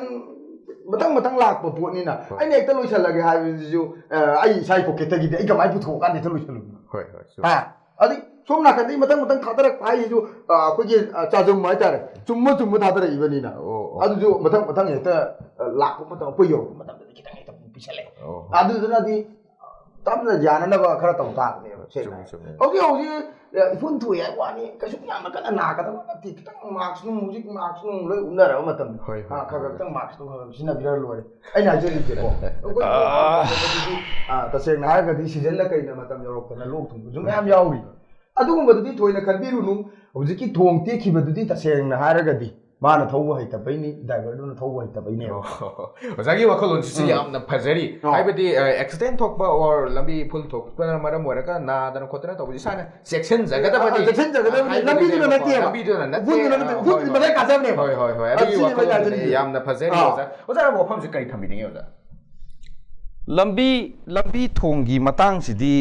ꯃꯊꯪ ꯃꯊꯪ ꯂꯥꯛꯄ ꯄꯣꯠꯅꯤꯅ ꯍꯣꯏ꯫ ꯑꯩꯅ ꯍꯦꯛꯇ ꯂꯣꯏꯁꯤꯜꯂꯒꯦ ꯍꯥꯏꯕꯁꯤꯁꯨ, ꯑ, ꯑꯩ ꯏꯁꯥꯒꯤ pocketꯇꯒꯤꯗꯤ ꯑꯩ ꯀꯃꯥꯏꯅ ꯄꯨꯊꯣꯛꯑꯀꯥꯟꯗ ꯍꯦꯛꯇ ꯂꯣꯏꯁꯤꯜꯂꯨꯅꯣ? ꯍꯣꯏ, ꯍꯣꯏ, ꯆꯨꯝꯃꯤ꯫ ꯍꯥ? ꯑꯗꯩ ꯁꯣꯝ ꯅꯥꯀꯟꯗꯒꯤ ꯃꯊꯪ ꯃꯊꯪ ꯊꯥꯗꯔꯛꯄ ꯍꯥꯏꯁꯤꯁꯨ, ꯑ, ꯑꯩꯈꯣꯏꯒꯤ, ꯑ, ꯆꯥꯖꯨꯝ ꯍꯥꯏꯇꯥꯔꯦ, ꯆꯨꯝꯃ ꯆꯨꯝꯃ ꯊꯥꯗꯔꯛꯏꯕꯅꯤꯅ꯫ ꯑꯣ, ꯑꯣ꯫ ꯑꯗꯨꯁꯨ ꯃꯊꯪ ꯃꯊꯪ ꯍꯦꯛꯇ, ꯑ, ꯂꯥꯛꯄ ꯃꯇꯝ, ꯑꯩꯈꯣꯏ ꯌꯧꯔꯛꯄ ꯃꯇꯝꯗꯗꯤ ꯈꯤꯇꯪ ꯍꯦꯛꯇ ꯑꯃꯨꯛ ꯄꯤꯁꯜꯂꯛꯑꯦ꯫ ꯑꯣ꯫ ꯑꯗꯨꯗꯨꯅꯗꯤ, ꯑ, ꯇꯞꯅ ꯌꯥꯅꯅꯕ ꯈꯔ ꯇꯧ ꯇꯥꯕꯅꯦꯕ, ꯁꯦꯡꯅ ꯆꯨꯝꯃꯤ, ꯍꯥꯏꯔꯗꯤ꯫ ꯆꯨꯝꯃꯤ꯫ ꯍꯧꯖꯤꯛ ꯍꯧꯖꯤꯛ ꯏꯐꯨꯟ ꯊꯣꯛꯑꯦ ꯍꯥꯏꯕ ꯋꯥꯅꯤ, ꯀꯩꯁꯨ ꯌꯥꯝꯅ ꯀꯟꯅ ꯅꯥꯒꯗꯕ ꯅꯠꯇꯦ꯫ ꯈꯤꯇꯪ ꯃꯥꯛꯁ ꯅꯨꯡ, ꯍꯧꯖꯤꯛ ꯃꯥꯛꯁ ꯅꯨꯡ ꯂꯣꯏ ꯎꯞꯅꯔꯕ ꯃꯇꯝꯅꯤ꯫ ꯍꯣꯏ, ꯍꯣꯏ, ꯑꯥ, ꯈꯔ ꯍꯣꯏ꯫ ꯈꯤꯇꯪ ꯃꯥꯛꯁ ꯅꯨꯡ ꯈꯔ ꯈꯔ ꯁꯤꯖꯤꯟꯅꯕꯤꯔ ꯂꯣꯏꯔꯦ, ꯑꯩꯅ ꯍꯥꯏꯖꯔꯤꯁꯦꯀꯣ꯫ ꯑꯩꯈꯣꯏ ꯑꯥ꯫ ꯑꯗꯨꯗꯤ, ꯑꯥ, ꯇꯁꯦꯡꯅ ꯍꯥꯏꯔꯒꯗꯤ ꯁꯤꯖꯟꯅ ꯀꯩꯅ ꯃꯇꯝ ꯌꯧꯔꯛꯇꯅ ꯂꯣꯛ ꯊꯨꯡꯕꯁꯨ ꯃꯌꯥꯝ ꯌꯥꯎꯔꯤ꯫ ꯑꯗꯨꯒꯨꯝꯕꯗꯨꯗꯤ ꯊꯣꯏꯅ ꯈꯟꯕꯤꯔꯨꯅꯨ꯫ ꯍꯧꯖꯤꯛꯀꯤ ꯊꯣꯡ ꯇꯦꯛꯈꯤꯕꯗꯨꯗꯤ ꯇꯁꯦꯡꯅ ꯍꯥꯏꯔꯒꯗꯤ ꯃꯥꯅ ꯊꯧꯕ ꯍꯩꯇꯕꯩꯅꯤ, ꯗ꯭ꯔꯥꯏꯚꯔꯗꯨꯅ ꯊꯧꯕ ꯍꯩꯇꯕꯩꯅꯦꯕ꯫ ꯑꯣ, ꯑꯣꯖꯥꯒꯤ ꯋꯥꯈꯜꯂꯣꯟꯁꯤꯁꯨ ꯎꯝ꯫ ꯌꯥꯝꯅ ꯐꯖꯔꯤ꯫ ꯑꯣ꯫ ꯍꯥꯏꯕꯗꯤ ꯑꯦꯛꯁꯤꯗꯦꯟ ꯊꯣꯛꯄ ꯑꯣꯔ ꯂꯝꯕꯤ ꯏꯐꯨꯜ ꯊꯣꯛꯄꯅ ꯃꯔꯝ ꯑꯣꯏꯔꯒ ꯅꯥꯗꯅ ꯈꯣꯠꯇꯅ ꯇꯧꯕꯁꯤ ꯏꯁꯥꯅ ꯆꯦꯛꯁꯤꯟꯖꯒꯗꯕꯅꯤ꯫ ꯑꯥ, ꯆꯦꯛꯁꯤꯟꯖꯒꯗꯕꯅꯤ꯫ ꯍꯥꯏꯕꯗꯨꯅꯦꯕꯀꯣ꯫ ꯂꯝꯕꯤꯗꯨꯅ ꯅꯠꯇꯦꯕ꯫ ꯂꯝꯕꯤꯗꯨꯅ ꯅꯠꯇꯦ꯫ ꯎꯐꯨꯟꯗꯨꯅ ꯅꯠꯇꯦ꯫ ꯑꯥ, ꯎꯐꯨꯟꯗꯨꯗꯤ ꯍꯣꯏ, ꯃꯇꯥꯏ ꯍꯣꯏ꯫ ꯀꯥꯖꯕꯅꯦꯕ꯫ ꯍꯣꯏ, ꯍꯣꯏ, ꯍꯣꯏ꯫ ꯑꯗꯨ ꯑꯗꯨꯒꯤ ꯁꯤꯅꯦꯕ ꯑꯩꯅ ꯋꯥꯈꯜꯗꯨꯅꯦ ꯍꯥꯏꯖꯅꯤꯡꯉꯤꯁꯦ꯫ ꯌꯥꯝꯅ ꯐꯖꯔꯤ ꯑꯥ꯫ ꯑꯣꯖꯥ꯫ ꯑꯣꯖꯥ ꯋꯥꯐꯝꯁꯦ ꯀꯔꯤ ꯊꯝꯕꯤꯅꯤꯡꯉꯤ ꯑꯣꯖꯥ? ꯂꯝꯕꯤ ꯂꯝꯕꯤ ꯊꯣꯡꯒꯤ ꯃꯇꯥꯡꯁꯤꯗꯤ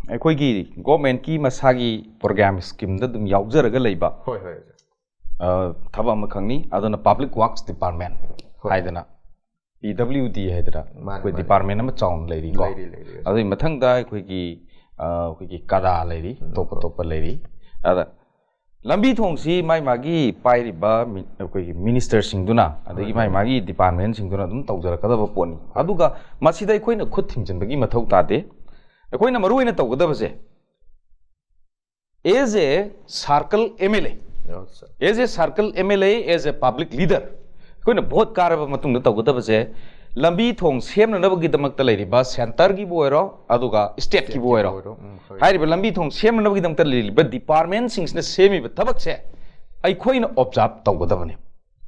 ꯑꯩꯈꯣꯏꯒꯤ ꯒꯣꯔꯃꯦꯟꯀꯤ ꯃꯁꯥꯒꯤ ꯄ꯭ꯔꯣꯒ꯭ꯔꯥꯝ ꯁ꯭ꯀꯤꯝꯗ ꯑꯗꯨꯝ ꯌꯥꯎꯖꯔꯒ ꯂꯩꯕ ꯍꯣꯏ, ꯍꯣꯏ, ꯑꯣꯖꯥ꯫ ꯑ, ꯊꯕꯛ ꯑꯃꯈꯛꯅꯤ꯫ ꯑꯗꯨꯅ ꯄꯕ꯭ꯂꯤꯛ ꯋꯥꯔꯛꯁ ꯗꯤꯄꯥꯔꯠꯃꯦꯟ ꯍꯣꯏ꯫ ꯍꯥꯏꯗꯅ, ꯄꯤ ꯗꯕ꯭ꯂꯤꯎ ꯗꯤ ꯍꯥꯏꯗꯅ ꯃꯥꯅꯦ, ꯑꯩꯈꯣꯏ ꯃꯥꯅꯦ꯫ ꯗꯤꯄꯥꯔꯠꯃꯦꯟ ꯑꯃ ꯆꯥꯎꯅ ꯂꯩꯔꯤꯀꯣ꯫ ꯂꯩꯔꯤ, ꯂꯩꯔꯤ꯫ ꯑꯗꯨꯒꯤ ꯃꯊꯪꯗ ꯑꯩꯈꯣꯏꯒꯤ ꯑ, ꯑꯩꯈꯣꯏꯒꯤ ꯀꯗꯥ ꯂꯩꯔꯤ, ꯑꯇꯣꯞ ꯑꯇꯣꯞꯄ ꯂꯩꯔꯤ꯫ ꯑꯗ ꯂꯝꯕꯤ ꯊꯣꯡꯁꯤ ꯃꯥꯏ ꯃꯥꯒꯤ ꯄꯥꯏꯔꯤꯕ ꯃꯤ-, ꯑꯩꯈꯣꯏꯒꯤ ꯃꯤꯅꯤꯁꯇꯔꯁꯤꯡꯗꯨꯅ, ꯑꯗꯒꯤ ꯍꯣꯏ, ꯃꯥꯏ ꯍꯣꯏ꯫ ꯃꯥꯒꯤ ꯗꯤꯄꯥꯔꯠꯃꯦꯟꯁꯤꯡꯗꯨꯅ ꯑꯗꯨꯝ ꯇꯧꯖꯔꯛꯀꯗꯕ ꯄꯣꯠꯅꯤ꯫ ꯑꯗꯨꯒ ꯃꯁꯤꯗ ꯑꯩꯈꯣꯏꯅ ꯈꯨꯠ ꯊꯤꯡꯖꯤꯟꯕꯒꯤ ꯃꯊꯧ ꯇꯥꯗꯦ꯫ ꯑꯩꯈꯣꯏꯅ ꯃꯔꯨ ꯑꯣꯏꯅ ꯇꯧꯒꯗꯕꯁꯦ, as a circle M L A, ꯑꯣ, ꯁꯥꯔ꯫ as a circle M L A, as a public leader, ꯑꯩꯈꯣꯏꯅ ꯚꯣꯠ ꯀꯥꯔꯕ ꯃꯇꯨꯡꯗ ꯇꯧꯒꯗꯕꯁꯦ, ꯂꯝꯕꯤ ꯊꯣꯡ ꯁꯦꯝꯅꯅꯕꯒꯤꯗꯃꯛꯇ ꯂꯩꯔꯤꯕ ꯁꯦꯟꯇꯔꯒꯤꯕꯨ ꯑꯣꯏꯔꯣ, ꯑꯗꯨꯒ ꯁ꯭ꯇꯦꯠꯀꯤꯕꯨ ꯑꯣꯏꯔꯣ, ꯎꯝ, ꯍꯣꯏ꯫ ꯍꯥꯏꯔꯤꯕ ꯂꯝꯕꯤ ꯊꯣꯡ ꯁꯦꯝꯅꯅꯕꯒꯤꯗꯃꯛꯇ ꯂꯩꯔꯤꯕ ꯗꯤꯄꯥꯔꯠꯃꯦꯟꯁꯤꯡꯁꯤꯅ ꯁꯦꯝꯃꯤꯕ ꯊꯕꯛꯁꯦ ꯑꯩꯈꯣꯏꯅ ꯑꯣꯕꯖꯥꯔꯕ ꯇꯧꯒꯗꯕꯅꯦ꯫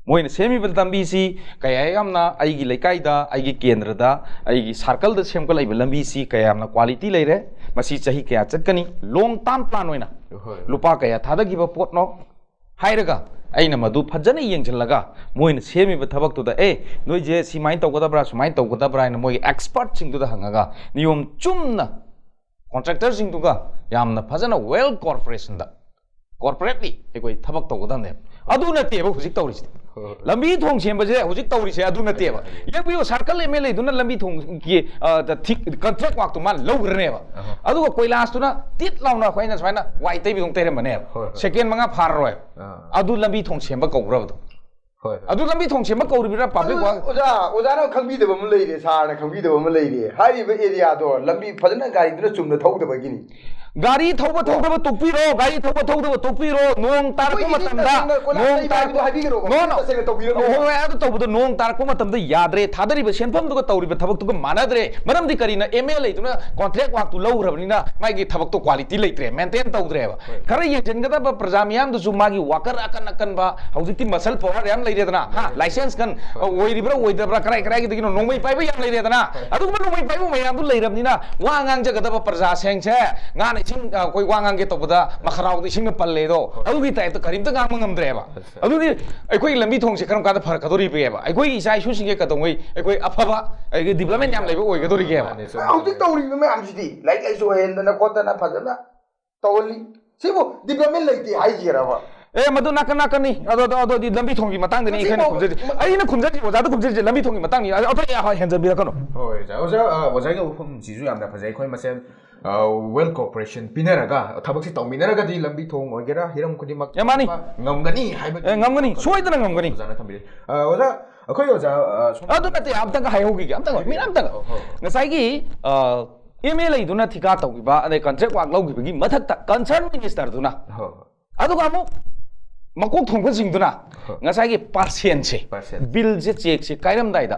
ꯃꯣꯏꯅ ꯁꯦꯝꯃꯤꯕ ꯂꯝꯕꯤꯁꯤ ꯀꯌꯥ ꯌꯥꯝꯅ ꯑꯩꯒꯤ ꯂꯩꯀꯥꯏꯗ, ꯑꯩꯒꯤ ꯀꯦꯟꯗ꯭ꯔꯗ, ꯑꯩꯒꯤ ꯁꯥꯔꯀꯜꯗ ꯁꯦꯝꯒꯠꯂꯛꯏꯕ ꯂꯝꯕꯤꯁꯤ ꯀꯌꯥ ꯌꯥꯝꯅ ꯀ꯭ꯋꯥꯂꯤꯇꯤ ꯂꯩꯔꯦ, ꯃꯁꯤ ꯆꯍꯤ ꯀꯌꯥ ꯆꯠꯀꯅꯤ, ꯂꯣꯡ ꯇꯥꯔꯝ ꯄ꯭ꯂꯥꯟ ꯑꯣꯏꯅ ꯍꯣꯏ꯫ ꯂꯨꯄꯥ ꯀꯌꯥ ꯊꯥꯗꯈꯤꯕ ꯄꯣꯠꯅꯣ ꯍꯥꯏꯔꯒ, ꯑꯩꯅ ꯃꯗꯨ ꯐꯖꯅ ꯌꯦꯡꯁꯤꯜꯂꯒ, ꯃꯣꯏꯅ ꯁꯦꯝꯃꯤꯕ ꯊꯕꯛꯇꯨꯗ, "ꯑꯦ, ꯅꯣꯏꯁꯦ ꯁꯨꯃꯥꯏꯅ ꯇꯧꯒꯗꯕ꯭ꯔꯥ, ꯁꯨꯃꯥꯏꯅ ꯇꯧꯒꯗꯕ꯭ꯔꯥ?" ꯍꯥꯏꯅ ꯃꯣꯏꯒꯤ ꯑꯦꯛꯁꯄꯔꯠꯁꯤꯡꯗꯨꯗ ꯍꯪꯉꯒ, ꯅꯤꯌꯣꯝ ꯆꯨꯝꯅ ꯀꯣꯟꯇ꯭ꯔꯦꯛꯇꯔꯁꯤꯡꯗꯨꯒ ꯌꯥꯝꯅ ꯐꯖꯅ ꯋꯦꯜ ꯀꯣꯑꯣꯄꯔꯦꯁꯟꯗ, ꯀꯣꯔꯄꯣꯔꯦꯠꯂꯤ ꯑꯩꯈꯣꯏ ꯊꯕꯛ ꯇꯧꯒꯗꯕꯅꯦꯕ꯫ ꯑꯗꯨ ꯅꯠꯇꯦꯕ ꯍꯧꯖꯤꯛ ꯇꯧꯔꯤꯁꯦ꯫ ꯍꯣꯏ, ꯍꯣꯏ꯫ ꯂꯝꯕꯤ ꯊꯣꯡ ꯁꯦꯝꯕꯁꯦ ꯍꯧꯖꯤꯛ ꯇꯧꯔꯤꯁꯦ ꯑꯗꯨ ꯅꯠꯇꯦꯕ꯫ ꯌꯦꯡꯕꯤꯌꯨ, ꯁꯥꯔꯀꯜ ꯑꯦꯝ ꯑꯦꯜ ꯑꯦꯗꯨꯅ ꯂꯝꯕꯤ ꯊꯣꯡꯒꯤ, ꯑ, ꯊꯤꯛ-, ꯀꯟꯇ꯭ꯔꯦꯛ ꯋꯥꯛꯇꯣ ꯃꯥꯅ ꯂꯧꯈ꯭ꯔꯅꯦꯕ꯫ ꯑꯍ꯫ ꯑꯗꯨꯒ ꯀꯣꯏꯂꯥꯁꯇꯨꯅ ꯇꯤꯠ ꯂꯥꯎꯅ ꯑꯩꯈꯣꯏꯅ ꯁꯨꯃꯥꯏꯅ ꯋꯥꯏ ꯇꯩꯕꯤꯗꯧ ꯇꯩꯔꯝꯕꯅꯦꯕ꯫ ꯍꯣꯏ, ꯍꯣꯏ꯫ ꯁꯦꯀꯦꯟ ꯃꯉꯥ ꯐꯥꯔꯔꯣꯏ꯫ ꯑꯥ꯫ ꯑꯗꯨ ꯂꯝꯕꯤ ꯊꯣꯡ ꯁꯦꯝꯕ ꯀꯧꯕ꯭ꯔꯕꯗꯣ? ꯍꯣꯏ, ꯍꯣꯏ꯫ ꯑꯗꯨ ꯂꯝꯕꯤ ꯊꯣꯡ ꯁꯦꯝꯕ ꯀꯧꯔꯤꯕ꯭ꯔꯥ ꯄꯕ꯭ꯂꯤꯛ ꯋꯥꯛ? ꯑꯣꯖꯥ, ꯑꯣꯖꯥꯅ ꯈꯪꯕꯤꯗꯕ ꯑꯃ ꯂꯩꯔꯦ, ꯁꯥꯔꯅ ꯈꯪꯕꯤꯗꯕ ꯑꯃ ꯂꯩꯔꯦ꯫ ꯍꯥꯏꯔꯤꯕ ꯑꯦꯔꯤꯌꯥꯗꯣ ꯂꯝꯕꯤ ꯐꯖꯅ ꯒꯥꯔꯤꯗꯨꯅ ꯆꯨꯝꯅ ꯊꯧꯗꯕꯒꯤꯅꯤ꯫ ꯒꯥꯔꯤ ꯊꯧꯕ ꯊꯧꯗꯕ ꯇꯣꯛꯄꯤꯔꯣ, ꯒꯥꯔꯤ ꯊꯧꯕ ꯊꯧꯗꯕ ꯇꯣꯛꯄꯤꯔꯣ꯫ ꯅꯣꯡ ꯇꯥꯔꯛꯄ ꯑꯩꯈꯣꯏꯒꯤꯗꯤ ꯃꯇꯝꯗ ꯇꯁꯦꯡꯅ ꯀꯣꯏꯂꯥꯁ ꯅꯣꯡ ꯂꯩꯕ ꯍꯥꯏꯕꯗꯣ ꯇꯥꯔꯛꯄ ꯍꯥꯏꯕꯤꯒꯅꯣ, ꯅꯣꯡ ꯇꯁꯦꯡꯅ ꯇꯧꯕꯤꯔꯝꯃꯣ꯫ ꯍꯣꯏ, ꯍꯣꯏ, ꯑꯗꯨ ꯇꯧꯕꯗꯣ ꯅꯣꯡ ꯇꯥꯔꯛꯄ ꯃꯇꯝꯗ ꯌꯥꯗ꯭ꯔꯦ, ꯊꯥꯗꯔꯤꯕ ꯁꯦꯟꯐꯝꯗꯨꯒ ꯇꯧꯔꯤꯕ ꯊꯕꯛꯇꯨꯒ ꯃꯥꯟꯅꯗ꯭ꯔꯦ꯫ ꯃꯔꯝꯗꯤ ꯀꯔꯤꯅ? ꯑꯦꯝ ꯑꯦꯜ ꯑꯦꯗꯨꯅ ꯀꯣꯟꯇ꯭ꯔꯦꯛ ꯋꯥꯛꯇꯨ ꯂꯧꯈ꯭ꯔꯕꯅꯤꯅ ꯃꯥꯒꯤ ꯊꯕꯛꯇꯣ ꯀ꯭ꯋꯥꯂꯤꯇꯤ ꯂꯩꯇ꯭ꯔꯦ, ꯃꯦꯟꯇꯦꯟ ꯇꯧꯗ꯭ꯔꯦꯕ꯫ ꯈꯔ ꯌꯦꯡꯁꯤꯟꯒꯗꯕ ꯄ꯭ꯔꯖꯥ ꯃꯤꯌꯥꯝꯗꯨꯁꯨ ꯃꯥꯒꯤ ꯋꯥꯀꯔ ꯑꯀꯟ ꯑꯀꯟꯕ, ꯍꯧꯖꯤꯛꯇꯤ ꯃꯁꯜ ꯄꯋꯥꯔ ꯌꯥꯝ ꯂꯩꯔꯦꯗꯅ, ꯍꯥ, ꯂꯥꯏꯁꯦꯟꯁ ꯀꯟ ꯑꯣꯏꯔꯤꯕ꯭ꯔꯥ ꯑꯣꯏꯗꯕ꯭ꯔꯥ, ꯀꯗꯥꯏ ꯀꯗꯥꯏꯒꯤꯗꯒꯤꯅꯣ, ꯅꯣꯡꯃꯩ ꯄꯥꯏꯕ ꯌꯥꯝ ꯂꯩꯔꯦꯗꯅ꯫ ꯑꯗꯨꯒꯨꯝꯕ ꯅꯣꯡꯃꯩ ꯄꯥꯏꯕ ꯃꯌꯥꯝꯗꯨ ꯂꯩꯔꯕꯅꯤꯅ ꯋꯥ ꯉꯥꯡꯖꯒꯗꯕ ꯄ꯭ꯔꯖꯥꯁꯤꯡꯁꯦ ꯉꯥꯅ ꯏꯁꯤꯡ, ꯑ, ꯑꯩꯈꯣꯏ ꯋꯥ ꯉꯥꯡꯒꯦ ꯇꯧꯕꯗ ꯃꯈꯔꯥꯎꯗ ꯏꯁꯤꯡꯅ ꯄꯜꯂꯦꯗꯣ, ꯑꯗꯨꯒꯤ ꯇꯥꯏꯞꯇ ꯀꯔꯤꯝꯇ ꯉꯥꯡꯕ ꯉꯝꯗ꯭ꯔꯦꯕ꯫ ꯑꯗꯨꯗꯤ ꯑꯩꯈꯣꯏꯒꯤ ꯂꯝꯕꯤ ꯊꯣꯡꯁꯦ ꯀꯔꯝ ꯀꯥꯟꯗ ꯐꯔꯛꯀꯗꯧꯔꯤꯕꯒꯦꯕ? ꯑꯩꯈꯣꯏꯒꯤ ꯏꯆꯥ ꯏꯁꯨꯁꯤꯡꯁꯦ ꯀꯩꯗꯧꯉꯩ ꯑꯩꯈꯣꯏ ꯑꯐꯕ, ꯑꯩꯒꯤ ꯗꯤꯕ꯭ꯂꯞꯃꯦꯟ ꯌꯥꯝ ꯂꯩꯕ ꯑꯣꯏꯒꯗꯧꯔꯤꯒꯦꯕ? ꯃꯥꯅꯦ, ꯆꯨꯝꯃꯦ. ꯍꯧꯖꯤꯛ ꯇꯧꯔꯤꯕ ꯃꯌꯥꯝꯁꯤꯗꯤ ꯂꯥꯏꯔꯤꯛ ꯂꯥꯏꯁꯨ ꯍꯩꯍꯟꯗꯅ ꯈꯣꯠꯇꯅ ꯐꯖꯅ ꯇꯧꯍꯜꯂꯤ꯫ ꯁꯤꯕꯨ ꯗꯤꯕ꯭ꯂꯞꯃꯦꯟ ꯂꯩꯇꯦ ꯍꯥꯏꯒꯦꯔꯕ? ꯑꯦ, ꯃꯗꯨ ꯅꯥꯀꯟ ꯅꯥꯀꯟꯅꯤ꯫ ꯑꯗꯣ, ꯑꯗꯣ, ꯑꯗꯨꯗꯤ ꯂꯝꯕꯤ ꯊꯣꯡꯒꯤ ꯃꯇꯥꯡꯗꯅꯤ ꯑꯩꯈꯣꯏꯅ ꯁꯤꯕꯨ ꯈꯨꯝꯖꯔꯤ꯫ ꯑꯩꯅ ꯈꯨꯝꯖꯔꯤ, ꯑꯣꯖꯥꯗ ꯈꯨꯝꯖꯔꯤꯁꯦ ꯂꯝꯕꯤ ꯊꯣꯡꯒꯤ ꯃꯇꯥꯡꯅꯤ꯫ ꯑ, ꯑꯇꯩ ꯍꯦꯟꯖꯟꯕꯤꯔꯛꯀꯅꯨ꯫ ꯍꯣꯏ, ꯑꯣꯖꯥ꯫ ꯑꯣꯖꯥ, ꯑ, ꯑꯣꯖꯥꯒꯤ ꯋꯥꯐꯝꯁꯤꯁꯨ ꯌꯥꯝꯅ ꯐꯖꯩ꯫ ꯑꯩꯈꯣꯏ ꯃꯁꯦꯜ ꯋꯦꯜ ꯀꯣꯑꯣꯄꯔꯦꯁꯟ ꯄꯤꯅꯔꯒ ꯊꯕꯛꯁꯤ ꯇꯧꯃꯤꯟꯅꯔꯒꯗꯤ ꯂꯝꯕꯤ ꯊꯣꯡ ꯑꯣꯏꯒꯦꯔꯥ, ꯍꯤꯔꯝ ꯈꯨꯗꯤꯡꯃꯛ ꯌꯥꯝ ꯃꯥꯅꯤ꯫ ꯉꯝꯒꯅꯤ ꯍꯥꯏꯕꯒꯤ ꯑꯦ, ꯉꯝꯒꯅꯤ꯫ ꯋꯥꯈꯜ ꯁꯣꯏꯗꯅ ꯉꯝꯒꯅꯤ꯫ ꯑꯣꯖꯥꯅ ꯊꯝꯕꯤꯔꯤ꯫ ꯑ, ꯑꯣꯖꯥ, ꯑꯩꯈꯣꯏ ꯑꯣꯖꯥ, ꯑ, ꯁꯣꯝ- ꯑꯗꯨ ꯅꯠꯇꯦ, ꯑꯝꯇꯪꯒ ꯍꯥꯏꯍꯧꯈꯤꯒꯦ, ꯑꯝꯇꯪ, ꯃꯤꯅ ꯑꯝꯇꯪ꯫ ꯑꯣ, ꯍꯣꯏ꯫ ꯉꯁꯥꯏꯒꯤ ꯑꯦꯝ ꯑꯦꯜ ꯑꯦꯗꯨꯅ ꯊꯤꯀꯥ ꯇꯧꯈꯤꯕ, ꯑꯗꯩ ꯀꯟꯇ꯭ꯔꯦꯛ ꯋꯥꯛ ꯂꯧꯈꯤꯕꯒꯤ ꯃꯊꯛꯇ ꯀꯟꯁꯔꯟ ꯃꯤꯅꯤꯁꯇꯔꯗꯨꯅ, ꯍꯣꯏ, ꯍꯣꯏ. ꯑꯗꯨꯒ ꯑꯃꯨꯛ ꯃꯀꯣꯛ ꯊꯣꯡꯕꯁꯤꯡꯗꯨꯅ ꯍꯣꯏ. ꯉꯁꯥꯏꯒꯤ ꯄꯥꯔꯁꯦꯟꯁꯦ, ꯄꯥꯔꯁꯦꯟ. ꯕꯤꯜꯁꯦ, ꯆꯦꯛꯁꯦ ꯀꯥꯏꯔꯝꯗꯥꯏꯗ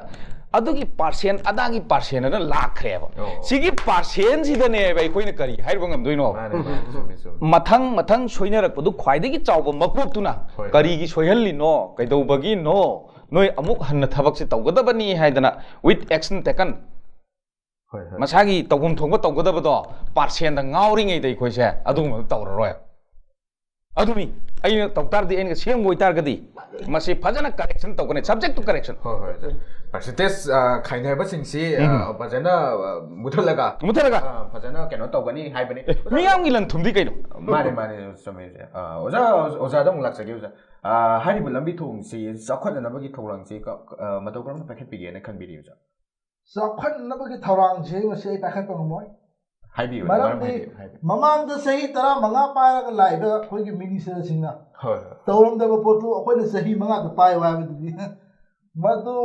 ꯑꯗꯨꯒꯤ ꯄꯥꯔꯁꯦꯟ, ꯑꯗꯥꯒꯤ ꯄꯥꯔꯁꯦꯟ ꯑꯅ ꯂꯥꯛꯈ꯭ꯔꯦꯕ꯫ ꯑꯣ. ꯁꯤꯒꯤ ꯄꯥꯔꯁꯦꯟꯁꯤꯗꯅꯦꯕ ꯑꯩꯈꯣꯏꯅ ꯀꯔꯤ ꯍꯥꯏꯔꯨꯕ ꯉꯝꯗꯣꯏꯅꯣ? ꯃꯥꯅꯦ, ꯃꯥꯅꯦ, ꯆꯨꯝꯃꯦ, ꯆꯨꯝꯃꯦ. ꯃꯊꯪ ꯃꯊꯪ ꯁꯣꯏꯅꯔꯛꯄꯗꯨ ꯈ꯭ꯋꯥꯏꯗꯒꯤ ꯆꯥꯎꯕ ꯃꯀꯣꯛꯇꯨꯅ ꯍꯣꯏ. ꯀꯔꯤꯒꯤ ꯁꯣꯏꯍꯜꯂꯤꯅꯣ, ꯀꯩꯗꯧꯕꯒꯤꯅꯣ, ꯅꯣꯏ ꯑꯃꯨꯛ ꯍꯟꯅ ꯊꯕꯛꯁꯦ ꯇꯧꯒꯗꯕꯅꯤ ꯍꯥꯏꯗꯅ with action taken, ꯍꯣꯏ, ꯍꯣꯏ. ꯃꯁꯥꯒꯤ ꯇꯧꯐꯝ ꯊꯣꯛꯄ ꯇꯧꯒꯗꯕꯗꯣ ꯄꯥꯔꯁꯦꯟꯗ ꯉꯥꯎꯔꯤꯉꯩꯗ ꯑꯩꯈꯣꯏꯁꯦ ꯑꯗꯨꯒꯨꯝꯕꯗꯨ ꯇꯧꯔꯔꯣꯏ꯫ ꯑꯗꯨꯅꯤ ꯑꯩꯅ ꯇꯧ ꯇꯥꯔꯗꯤ, ꯑꯩꯅ ꯁꯦꯝꯕ ꯑꯣꯏꯇꯥꯔꯒꯗꯤ ꯃꯁꯤ ꯐꯖꯅ ꯀꯔꯦꯛꯁꯟ ꯇꯧꯒꯅꯤ, subject to correction꯫ ꯍꯣꯏ, ꯍꯣꯏ, ꯑꯣꯖꯥ. ꯄꯥꯔꯁꯦꯟꯇꯦꯖ, ꯑ, ꯈꯥꯏꯅꯕꯁꯤꯡꯁꯤ, ꯑ, ꯎꯝ. ꯐꯖꯅ, ꯑ, ꯃꯨꯊꯠꯂꯒ, ꯃꯨꯊꯠꯂꯒ꯫ ꯑ, ꯐꯖꯅ ꯀꯩꯅꯣ ꯇꯧꯒꯅꯤ ꯍꯥꯏꯕꯅꯤ. ꯑꯦ, ꯃꯤꯌꯥꯝꯒꯤ ꯂꯟ ꯊꯨꯝꯗꯤ ꯀꯩꯅꯣ? ꯃꯥꯅꯦ, ꯃꯥꯅꯦ, ꯆꯨꯝꯃꯦ, ꯑꯣꯖꯥ. ꯑ, ꯑꯣꯖꯥ, ꯑꯣꯖꯥꯗ ꯑꯃꯨꯛ ꯂꯥꯛꯆꯒꯦ, ꯑꯣꯖꯥ. ꯑ, ꯍꯥꯏꯔꯤꯕ ꯂꯝꯕꯤ ꯊꯣꯡꯁꯤ ꯆꯥꯎꯈꯠꯅꯅꯕꯒꯤ ꯊꯧꯔꯥꯡꯁꯤ ꯀ-, ꯑ, ꯃꯇꯧ ꯀꯔꯝꯅ ꯄꯥꯏꯈꯠꯄꯤꯒꯦꯅ ꯈꯟꯕꯤꯔꯤ, ꯑꯣꯖꯥ? ꯆꯥꯎꯈꯠꯅꯕꯒꯤ ꯊꯧꯔꯥꯡꯁꯦ ꯃꯁꯤ ꯑꯩ ꯄꯥꯏꯈꯠꯄ ꯉꯝꯃꯣꯏ꯫ ꯍꯥꯏꯕꯤꯌꯨ, ꯃꯔꯝ ꯃꯔꯝꯗꯤ ꯍꯥꯏꯕꯤꯌꯨ, ꯍꯥꯏꯕꯤꯌꯨ꯫ ꯃꯃꯥꯡꯗ ꯆꯍꯤ ꯇꯔꯥ ꯃꯉꯥ ꯄꯥꯏꯔꯒ ꯂꯥꯛꯏꯕ ꯑꯩꯈꯣꯏꯒꯤ ꯃꯤꯅꯤꯁꯇꯔꯁꯤꯡꯅ ꯍꯣꯏ ꯍꯣꯏ ꯇꯧꯔꯝꯗꯕ ꯄꯣꯠꯇꯨ ꯑꯩꯈꯣꯏꯅ ꯆꯍꯤ ꯃꯉꯥꯗ ꯄꯥꯏꯌꯨ ꯍꯥꯏꯕꯗꯨꯗꯤ ꯃꯗꯨ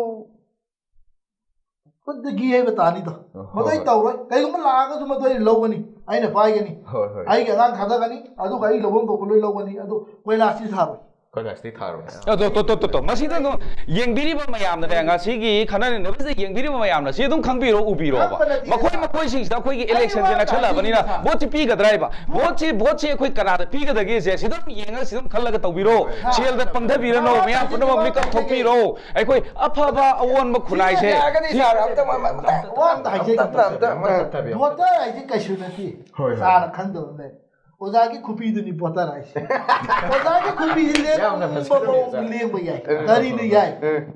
ꯈꯨꯠꯇꯒꯤ ꯍꯩꯕ ꯇꯥꯅꯤꯗꯣ꯫ ꯍꯣꯏ, ꯃꯗꯨ ꯑꯩ ꯍꯣꯏ꯫ ꯇꯧꯔꯣꯏ꯫ ꯀꯩꯒꯨꯝꯕ ꯂꯥꯛꯑꯒꯁꯨ ꯃꯗꯨ ꯑꯩ ꯂꯧꯒꯅꯤ, ꯑꯩꯅ ꯄꯥꯏꯒꯅꯤ꯫ ꯍꯣꯏ ꯍꯣꯏ ꯑꯩꯒꯤ ꯑꯉꯥꯡ ꯊꯥꯗꯒꯅꯤ, ꯑꯗꯨꯒ ꯑꯩ ꯂꯧꯐꯝ ꯊꯣꯛꯄ ꯂꯣꯏ ꯂꯧꯒꯅꯤ꯫ ꯑꯗꯨ ꯀꯣꯏꯂꯥꯁꯇꯤ ꯊꯥꯔꯣꯏ꯫ ꯀꯣꯏꯂꯥꯁꯇꯤ ꯊꯥꯔꯣꯏ꯫ ꯑꯗꯣ ꯇꯣ ꯇꯣ ꯇꯣ ꯇꯣ ꯃꯁꯤꯗ ꯑꯗꯨꯝ ꯌꯦꯡꯕꯤꯔꯤꯕ ꯃꯌꯥꯝꯅꯅꯦ, ꯉꯁꯤꯒꯤ ꯈꯟꯅ ꯅꯩꯅꯕꯁꯤꯗ ꯌꯦꯡꯕꯤꯔꯤꯕ ꯃꯌꯥꯝꯅ ꯁꯤ ꯑꯗꯨꯝ ꯈꯪꯕꯤꯔꯣ, ꯎꯕꯤꯔꯣꯕ꯫ ꯈꯪꯕ ꯅꯠꯇꯦ꯫ ꯃꯈꯣꯏ ꯃꯈꯣꯏꯁꯤꯡꯁꯤꯗ ꯑꯩꯈꯣꯏꯒꯤ ꯏꯂꯦꯛꯁꯟꯁꯦ ꯅꯛꯁꯜꯂꯛꯑꯕꯅꯤꯅ ꯚꯣꯠꯁꯤ ꯄꯤꯒꯗ꯭ꯔꯥ ꯍꯥꯏꯕ? ꯚꯣꯠꯁꯤ ꯚꯣꯠꯁꯤ ꯑꯩꯈꯣꯏ ꯀꯅꯥꯗ ꯄꯤꯒꯗꯒꯦꯁꯦ ꯁꯤ ꯑꯗꯨꯝ ꯌꯦꯡꯉꯒ ꯁꯤ ꯑꯗꯨꯝ ꯈꯜꯂꯒ ꯇꯧꯕꯤꯔꯣ꯫ ꯁꯦꯜꯗ ꯄꯪꯊꯕꯤꯔꯅꯣ, ꯃꯌꯥꯝ ꯄꯨꯝꯅꯃꯛ ꯃꯤꯀꯞ ꯊꯣꯛꯄꯤꯔꯣ꯫ ꯑꯩꯈꯣꯏ ꯑꯐꯕ ꯑꯑꯣꯟꯕ ꯈꯨꯟꯅꯥꯏꯁꯦ ꯌꯥꯔꯒꯗꯤ ꯁꯥꯔ ꯑꯝꯇ ꯃ- ꯃ- ꯃ- ꯋꯥ ꯑꯝꯇ ꯍꯥꯏꯖꯒꯦ꯫ ꯑꯝꯇ- ꯑꯝꯇ- ꯑꯝꯇ- ꯚꯣꯇꯔ ꯍꯥꯏꯁꯦ ꯀꯩꯁꯨ ꯅꯠꯇꯦ꯫ ꯍꯣꯏ, ꯍꯣꯏ꯫ ꯁꯥꯔꯅ ꯈꯪꯗꯕ ꯑꯃ ꯂꯩ꯫ ꯑꯣꯖꯥꯒꯤ ꯈꯨꯕꯤꯗꯨꯅꯤ ꯚꯣꯇꯔ ꯍꯥꯏꯁꯦ꯫ ꯑꯣꯖꯥꯒꯤ ꯈꯨꯕꯤꯁꯦ ꯌꯥꯝꯅ ꯐꯖꯩ, ꯑꯣꯖꯥ꯫ ꯂꯦꯡꯕ ꯌꯥꯏ, ꯑꯦ, ꯀꯔꯤꯅ ꯌꯥꯏ, ꯑꯦ꯫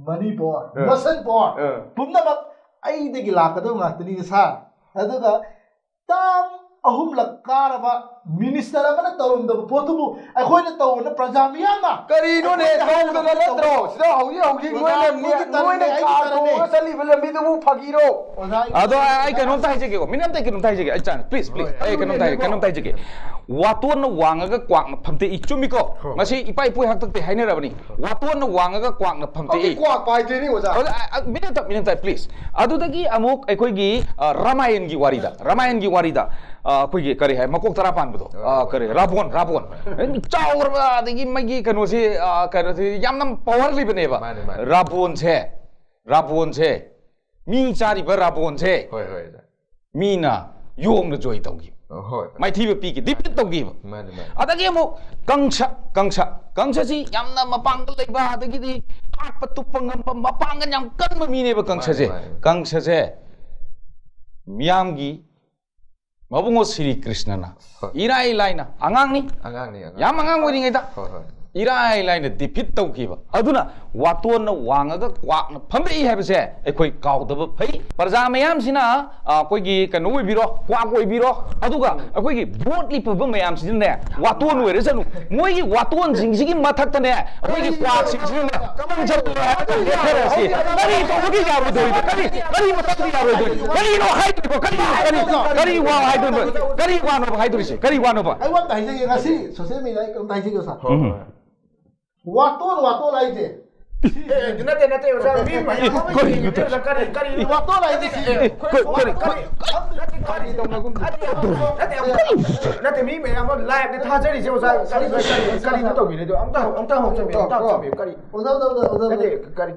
ꯃꯅꯤ ꯄꯋꯥꯔ, ꯑꯦ꯫ ꯃꯁꯜ ꯄꯋꯥꯔ, ꯑꯦ꯫ ꯄꯨꯝꯅꯃꯛ ꯑꯩꯗꯒꯤ ꯂꯥꯛꯀꯗꯕ ꯉꯥꯛꯇꯅꯤ ꯁꯥꯔ꯫ ꯑꯗꯨꯒ ꯇꯥꯝ ꯑꯍꯨꯝꯂꯛ ꯀꯥꯔꯕ ꯃꯤꯅꯤꯁꯇꯔ ꯑꯃꯅ ꯇꯧꯔꯝꯗꯕ ꯄꯣꯠꯇꯨꯕꯨ ꯑꯩꯈꯣꯏꯅ ꯇꯧꯕꯅ ꯄ꯭ꯔꯖꯥ ꯃꯤꯌꯥꯝꯅ ꯀꯔꯤꯅꯣꯅꯦ? ꯇꯧꯗꯕ ꯅꯠꯇ꯭ꯔꯣ? ꯁꯤꯗ ꯍꯧꯖꯤꯛ ꯍꯧꯖꯤꯛ ꯅꯣꯏꯅ ꯃꯣꯏꯒꯤ ꯇꯟꯅꯦ, ꯅꯣꯏꯅ ꯑꯩꯒꯤ ꯀꯥꯔ ꯇꯟꯅꯦ꯫ ꯇꯣꯡꯉꯒ ꯆꯠꯂꯤꯕ ꯂꯝꯕꯤꯗꯨꯕꯨ ꯐꯥꯒꯤꯔꯣ? ꯑꯣꯖꯥꯒꯤ ꯑꯗꯣ ꯑꯩ ꯀꯩꯅꯣꯝꯇ ꯍꯥꯏꯖꯒꯦꯀꯣ, ꯃꯤꯅꯠ ꯑꯝꯇ ꯀꯩꯅꯣꯝꯇ ꯍꯥꯏꯖꯒꯦ, ꯑꯩ ꯆꯥꯟ please please ꯑꯩ ꯀꯩꯅꯣꯝꯇ ꯍꯥꯏꯖꯒꯦ, ꯀꯩꯅꯣꯝꯇ ꯍꯥꯏꯖꯒꯦ꯫ ꯋꯥꯇꯣꯟꯅ ꯋꯥꯡꯉꯒ ꯀ꯭ꯋꯥꯛꯅ ꯐꯝꯇꯦꯛꯏ, ꯆꯨꯝꯃꯤꯀꯣ? ꯃꯁꯤ ꯏꯄꯥ ꯏꯄꯨ ꯍꯥꯛꯇꯛꯇꯩ ꯍꯥꯏꯅꯔꯕꯅꯤ꯫ ꯋꯥꯇꯣꯟꯅ ꯋꯥꯡꯉꯒ ꯀ꯭ꯋꯥꯛꯅ ꯐꯝꯇꯦꯛꯏ꯫ ꯍꯧꯖꯤꯛ ꯀ꯭ꯋꯥꯛ ꯄꯥꯏꯗ꯭ꯔꯤꯅꯤ ꯑꯣꯖꯥ꯫ ꯑꯗ, ꯑ, ꯑ, ꯃꯤꯅꯠ ꯑꯝꯇ, ꯃꯤꯅꯠ ꯑꯝꯇ, please꯫ ꯑꯗꯨꯗꯒꯤ ꯑꯃꯨꯛ ꯑꯩꯈꯣꯏꯒꯤ ꯑ, ꯔꯥꯃꯥꯌꯟꯒꯤ ꯋꯥꯔꯤꯗ, ꯔꯥꯃꯥꯌꯟꯒꯤ ꯋꯥꯔꯤꯗ ꯑ, ꯑꯩꯈꯣꯏꯒꯤ ꯀꯔꯤ ꯍꯥꯏ, ꯃꯀꯣꯛ ꯇꯔꯥ ꯄꯥꯟꯕꯗꯣ, ꯑ, ꯀꯔꯤ, ꯔꯥꯕꯣꯟ, ꯔꯥꯕꯣꯟ꯫ ꯆꯥꯎꯔꯕ, ꯑꯗꯒꯤ ꯃꯥꯒꯤ ꯀꯩꯅꯣꯁꯤ, ꯑ, ꯀꯩꯅꯣꯁꯤ ꯌꯥꯝꯅ ꯄꯋꯥꯔ ꯂꯩꯕꯅꯦꯕ꯫ ꯃꯥꯅꯦ, ꯃꯥꯅꯦ꯫ ꯔꯥꯕꯣꯟꯁꯦ, ꯔꯥꯕꯣꯟꯁꯦ, ꯃꯤ ꯆꯥꯔꯤꯕ ꯔꯥꯕꯣꯟꯁꯦ ꯍꯣꯏ ꯍꯣꯏ ꯑꯣꯖꯥ꯫ ꯃꯤꯅ ꯌꯣꯡꯅ ꯖꯣꯏ ꯇꯧꯈꯤꯕ, ꯑ, ꯍꯣꯏ꯫ ꯃꯥꯏꯊꯤꯕ ꯄꯤꯈꯤ, ꯗꯤꯐꯤꯠ ꯇꯧꯈꯤꯕ꯫ ꯃꯥꯅꯦ ꯃꯥꯅꯦ꯫ ꯑꯗꯒꯤ ꯑꯃꯨꯛ ꯀꯪꯁ, ꯀꯪꯁ, ꯀꯪꯁꯁꯤ ꯌꯥꯝꯅ ꯃꯄꯥꯡꯒꯜ ꯂꯩꯕ, ꯑꯗꯒꯤꯗꯤ ꯍꯥꯠꯄ ꯇꯨꯞꯄ ꯉꯝꯕ, ꯃꯄꯥꯡꯒꯜ ꯌꯥꯝ ꯀꯟꯕ ꯃꯤꯅꯦꯕ ꯀꯪꯁꯁꯦ꯫ ꯃꯥꯅꯦ, ꯃꯥꯅꯦ꯫ ꯀꯪꯁꯁꯦ ꯃꯤꯌꯥꯝꯒꯤ ꯃꯕꯨꯡꯉꯣ ꯁ꯭ꯔꯤ ꯀ꯭ꯔꯤꯁꯅꯅ ꯍꯣꯏ꯫ ꯏꯔꯥꯏ ꯂꯥꯏꯅ, ꯑꯉꯥꯡꯅꯤ, ꯑꯉꯥꯡꯅꯤ ꯑꯉꯥꯡ꯫ ꯌꯥꯝ ꯑꯉꯥꯡ ꯑꯣꯏꯔꯤꯉꯩꯗ ꯍꯣꯏ ꯍꯣꯏ꯫ ꯏꯔꯥꯏ ꯂꯥꯏꯅ ꯗꯤꯐꯤꯠ ꯇꯧꯈꯤꯕ꯫ ꯑꯗꯨꯅ ꯋꯥꯇꯣꯟꯅ ꯋꯥꯡꯉꯒ ꯀ꯭ꯋꯥꯛꯅ ꯐꯝꯃꯛꯏ ꯍꯥꯏꯕꯁꯦ ꯑꯩꯈꯣꯏ ꯀꯥꯎꯗꯕ ꯐꯩ꯫ ꯄ꯭ꯔꯖꯥ ꯃꯌꯥꯝꯁꯤꯅ, ꯑ, ꯑꯩꯈꯣꯏꯒꯤ ꯀꯩꯅꯣ ꯑꯣꯏꯕꯤꯔꯣ, ꯀ꯭ꯋꯥꯛ ꯑꯣꯏꯕꯤꯔꯣ, ꯑꯗꯨꯒ ꯑꯩꯈꯣꯏꯒꯤ ꯚꯣꯠ ꯂꯦꯞꯄꯕ ꯃꯌꯥꯝꯁꯤꯅꯅꯦ ꯋꯥꯇꯣꯟ ꯑꯣꯏꯔꯁꯅꯨ꯫ ꯃꯣꯏꯒꯤ ꯋꯥꯇꯣꯟꯁꯤꯡꯁꯤꯒꯤ ꯃꯊꯛꯇꯅꯦ ꯑꯩꯈꯣꯏꯒꯤ ꯀ꯭ꯋꯥꯛꯁꯤꯡꯁꯤꯅꯅꯦ ꯀꯃꯟ ꯆꯠꯂꯣ ꯍꯥꯏꯔꯒ ꯂꯦꯞꯊꯔꯁꯤ꯫ ꯀꯔꯤ ꯇꯧꯕꯒꯤ ꯌꯥꯔꯣꯏꯗꯣꯔꯤꯕ? ꯀꯔꯤ, ꯀꯔꯤ ꯃꯇꯝꯒꯤ ꯌꯥꯔꯣꯏꯗꯣꯔꯤꯕ? ꯀꯔꯤꯅꯣ ꯍꯥꯏꯗꯣꯏꯕ? ꯀꯔꯤꯅꯣ, ꯀꯔꯤ, ꯀꯔꯤ ꯋꯥ ꯍꯥꯏꯗꯣꯏꯕ? ꯀꯔꯤ ꯋꯥꯅꯣꯕ ꯍꯥꯏꯗꯣꯔꯤꯁꯦ? ꯀꯔꯤ ꯋꯥꯅꯣꯕ? ꯑꯩ ꯋꯥ ꯑꯝꯇ ꯍꯥꯏꯖꯒꯦ, ꯉꯁꯤ ꯁꯣꯁꯤꯌꯦꯜ ꯃꯤꯗꯤꯌꯥ ꯑꯩ ꯀꯩꯅꯣꯝꯇ ꯍꯥꯏꯖꯒꯦ, ꯁꯥꯔ꯫ ꯎꯝ꯫ ꯋꯥꯇꯣꯟ, ꯋꯥꯇꯣꯟ ꯍꯥꯏꯁꯦ꯫ ꯑꯦ, ꯅꯠꯇꯦ, ꯅꯠꯇꯦ, ꯑꯣꯖꯥ, ꯃꯤ ꯃꯌꯥꯝ ꯑꯃ ꯀꯔꯤꯅꯣ? ꯌꯦꯡꯉꯤꯅꯦ, ꯑꯣꯖꯥ, ꯀꯔꯤ, ꯀꯔꯤ? ꯋꯥꯇꯣꯟ ꯍꯥꯏꯁꯦ ꯁꯤ꯫ ꯑꯦ, ꯀꯔꯤ, ꯀꯔꯤ, ꯀꯔꯤ? ꯅꯠꯇꯦ, ꯀꯔꯤ ꯇꯧꯅꯒꯨꯝ? ꯅꯠꯇꯦ, ꯅꯠꯇꯦ, ꯅꯠꯇꯦ, ꯃꯤ ꯃꯌꯥꯝ ꯑꯃ ꯂꯥꯏꯞꯇ ꯊꯥꯖꯔꯤꯁꯦ, ꯑꯣꯖꯥ, ꯀꯔꯤ, ꯀꯔꯤ, ꯀꯔꯤꯅꯣ ꯇꯧꯕꯤꯔꯤꯗꯣ? ꯑꯝꯇ, ꯑꯝꯇ ꯍꯥꯞꯆꯟꯕꯤꯌꯨ, ꯑꯝꯇ ꯍꯥꯞꯆꯟꯕꯤꯌꯨ, ꯀꯔꯤ? ꯑꯣꯖꯥ, ꯑꯣꯖꯥ, ꯑꯣꯖꯥ, ꯑꯣꯖꯥ꯫ ꯅꯠꯇꯦ, ꯀꯔꯤ?